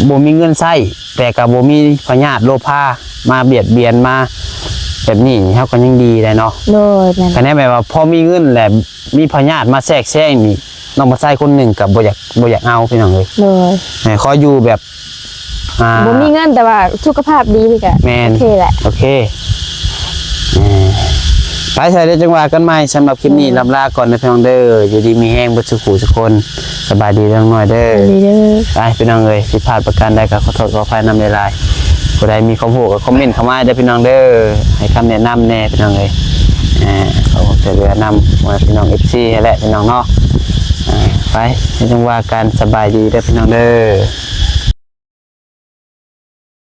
ບໍ່ມີເງິນໃຊ້ ແຕ່ກໍບໍ່ມີພະຍາດໂລພາມາບຽດບຽນມາແບບນີ້ ເຮົາກໍຍັງດີໄດ໋ເນາະ ໂດຍ ແມ່ນ ຄັນແມ່ນແບບວ່າພໍມີເງິນແຫຼະ ມີພະຍາດມາແຊກແຊງນີ້ ນ້ອງຜູ້ຊາຍຄົນໜຶ່ງກໍບໍ່ຢາກ ບໍ່ຢາກເອົາ ພີ່ນ້ອງເອີຍ ໂດຍ ໃຫ້ຂໍຢູ່ແບບ ອ່າ ບໍ່ມີເງິນ ແຕ່ວ່າສຸຂະພາບດີນີ້ກໍ ແມ່ນ ໂອເຄແຫຼະ ໂອເຄ ເອີ ໄປ ໃສ່ເດີ ຈັ່ງວ່າກັນໃໝ່ ສຳລັບຄລິບນີ້ ໂດຍ ລ່ຳລາກ່ອນເດີ ພີ່ນ້ອງເດີ ຢູ່ດີມີແຮງເບິດສູ່ຜູ້ສູ່ຄົນ ສະບາຍດີເດີນ້ອງນ້ອຍເດີ ສະບາຍດີເດີ ໄປ ພີ່ນ້ອງເອີຍ ຜິດພາດປະການໃດກໍຂໍໂທດຂໍອະໄພນຳຫຼາຍໆ ຜູ້ໃດມີຄວາມຮູ້ກໍຄອມເມັນເຂົ້າມາເດີ ພີ່ນ້ອງເດີ ໃຫ້ຄຳແນະນຳແດ່ ພີ່ນ້ອງເອີຍ ເອີ ຂໍຄວາມຊ່ວຍເຫຼືອນຳ ພໍ່ແມ່ພີ່ນ້ອງ ເອັຟຊີ ຫັ້ນແຫຼະ ພີ່ນ້ອງເນາະ ເອີ ໄປ ຈັ່ງວ່າກັນ ສະບາຍດີເດີ ພີ່ນ້ອງເດີ.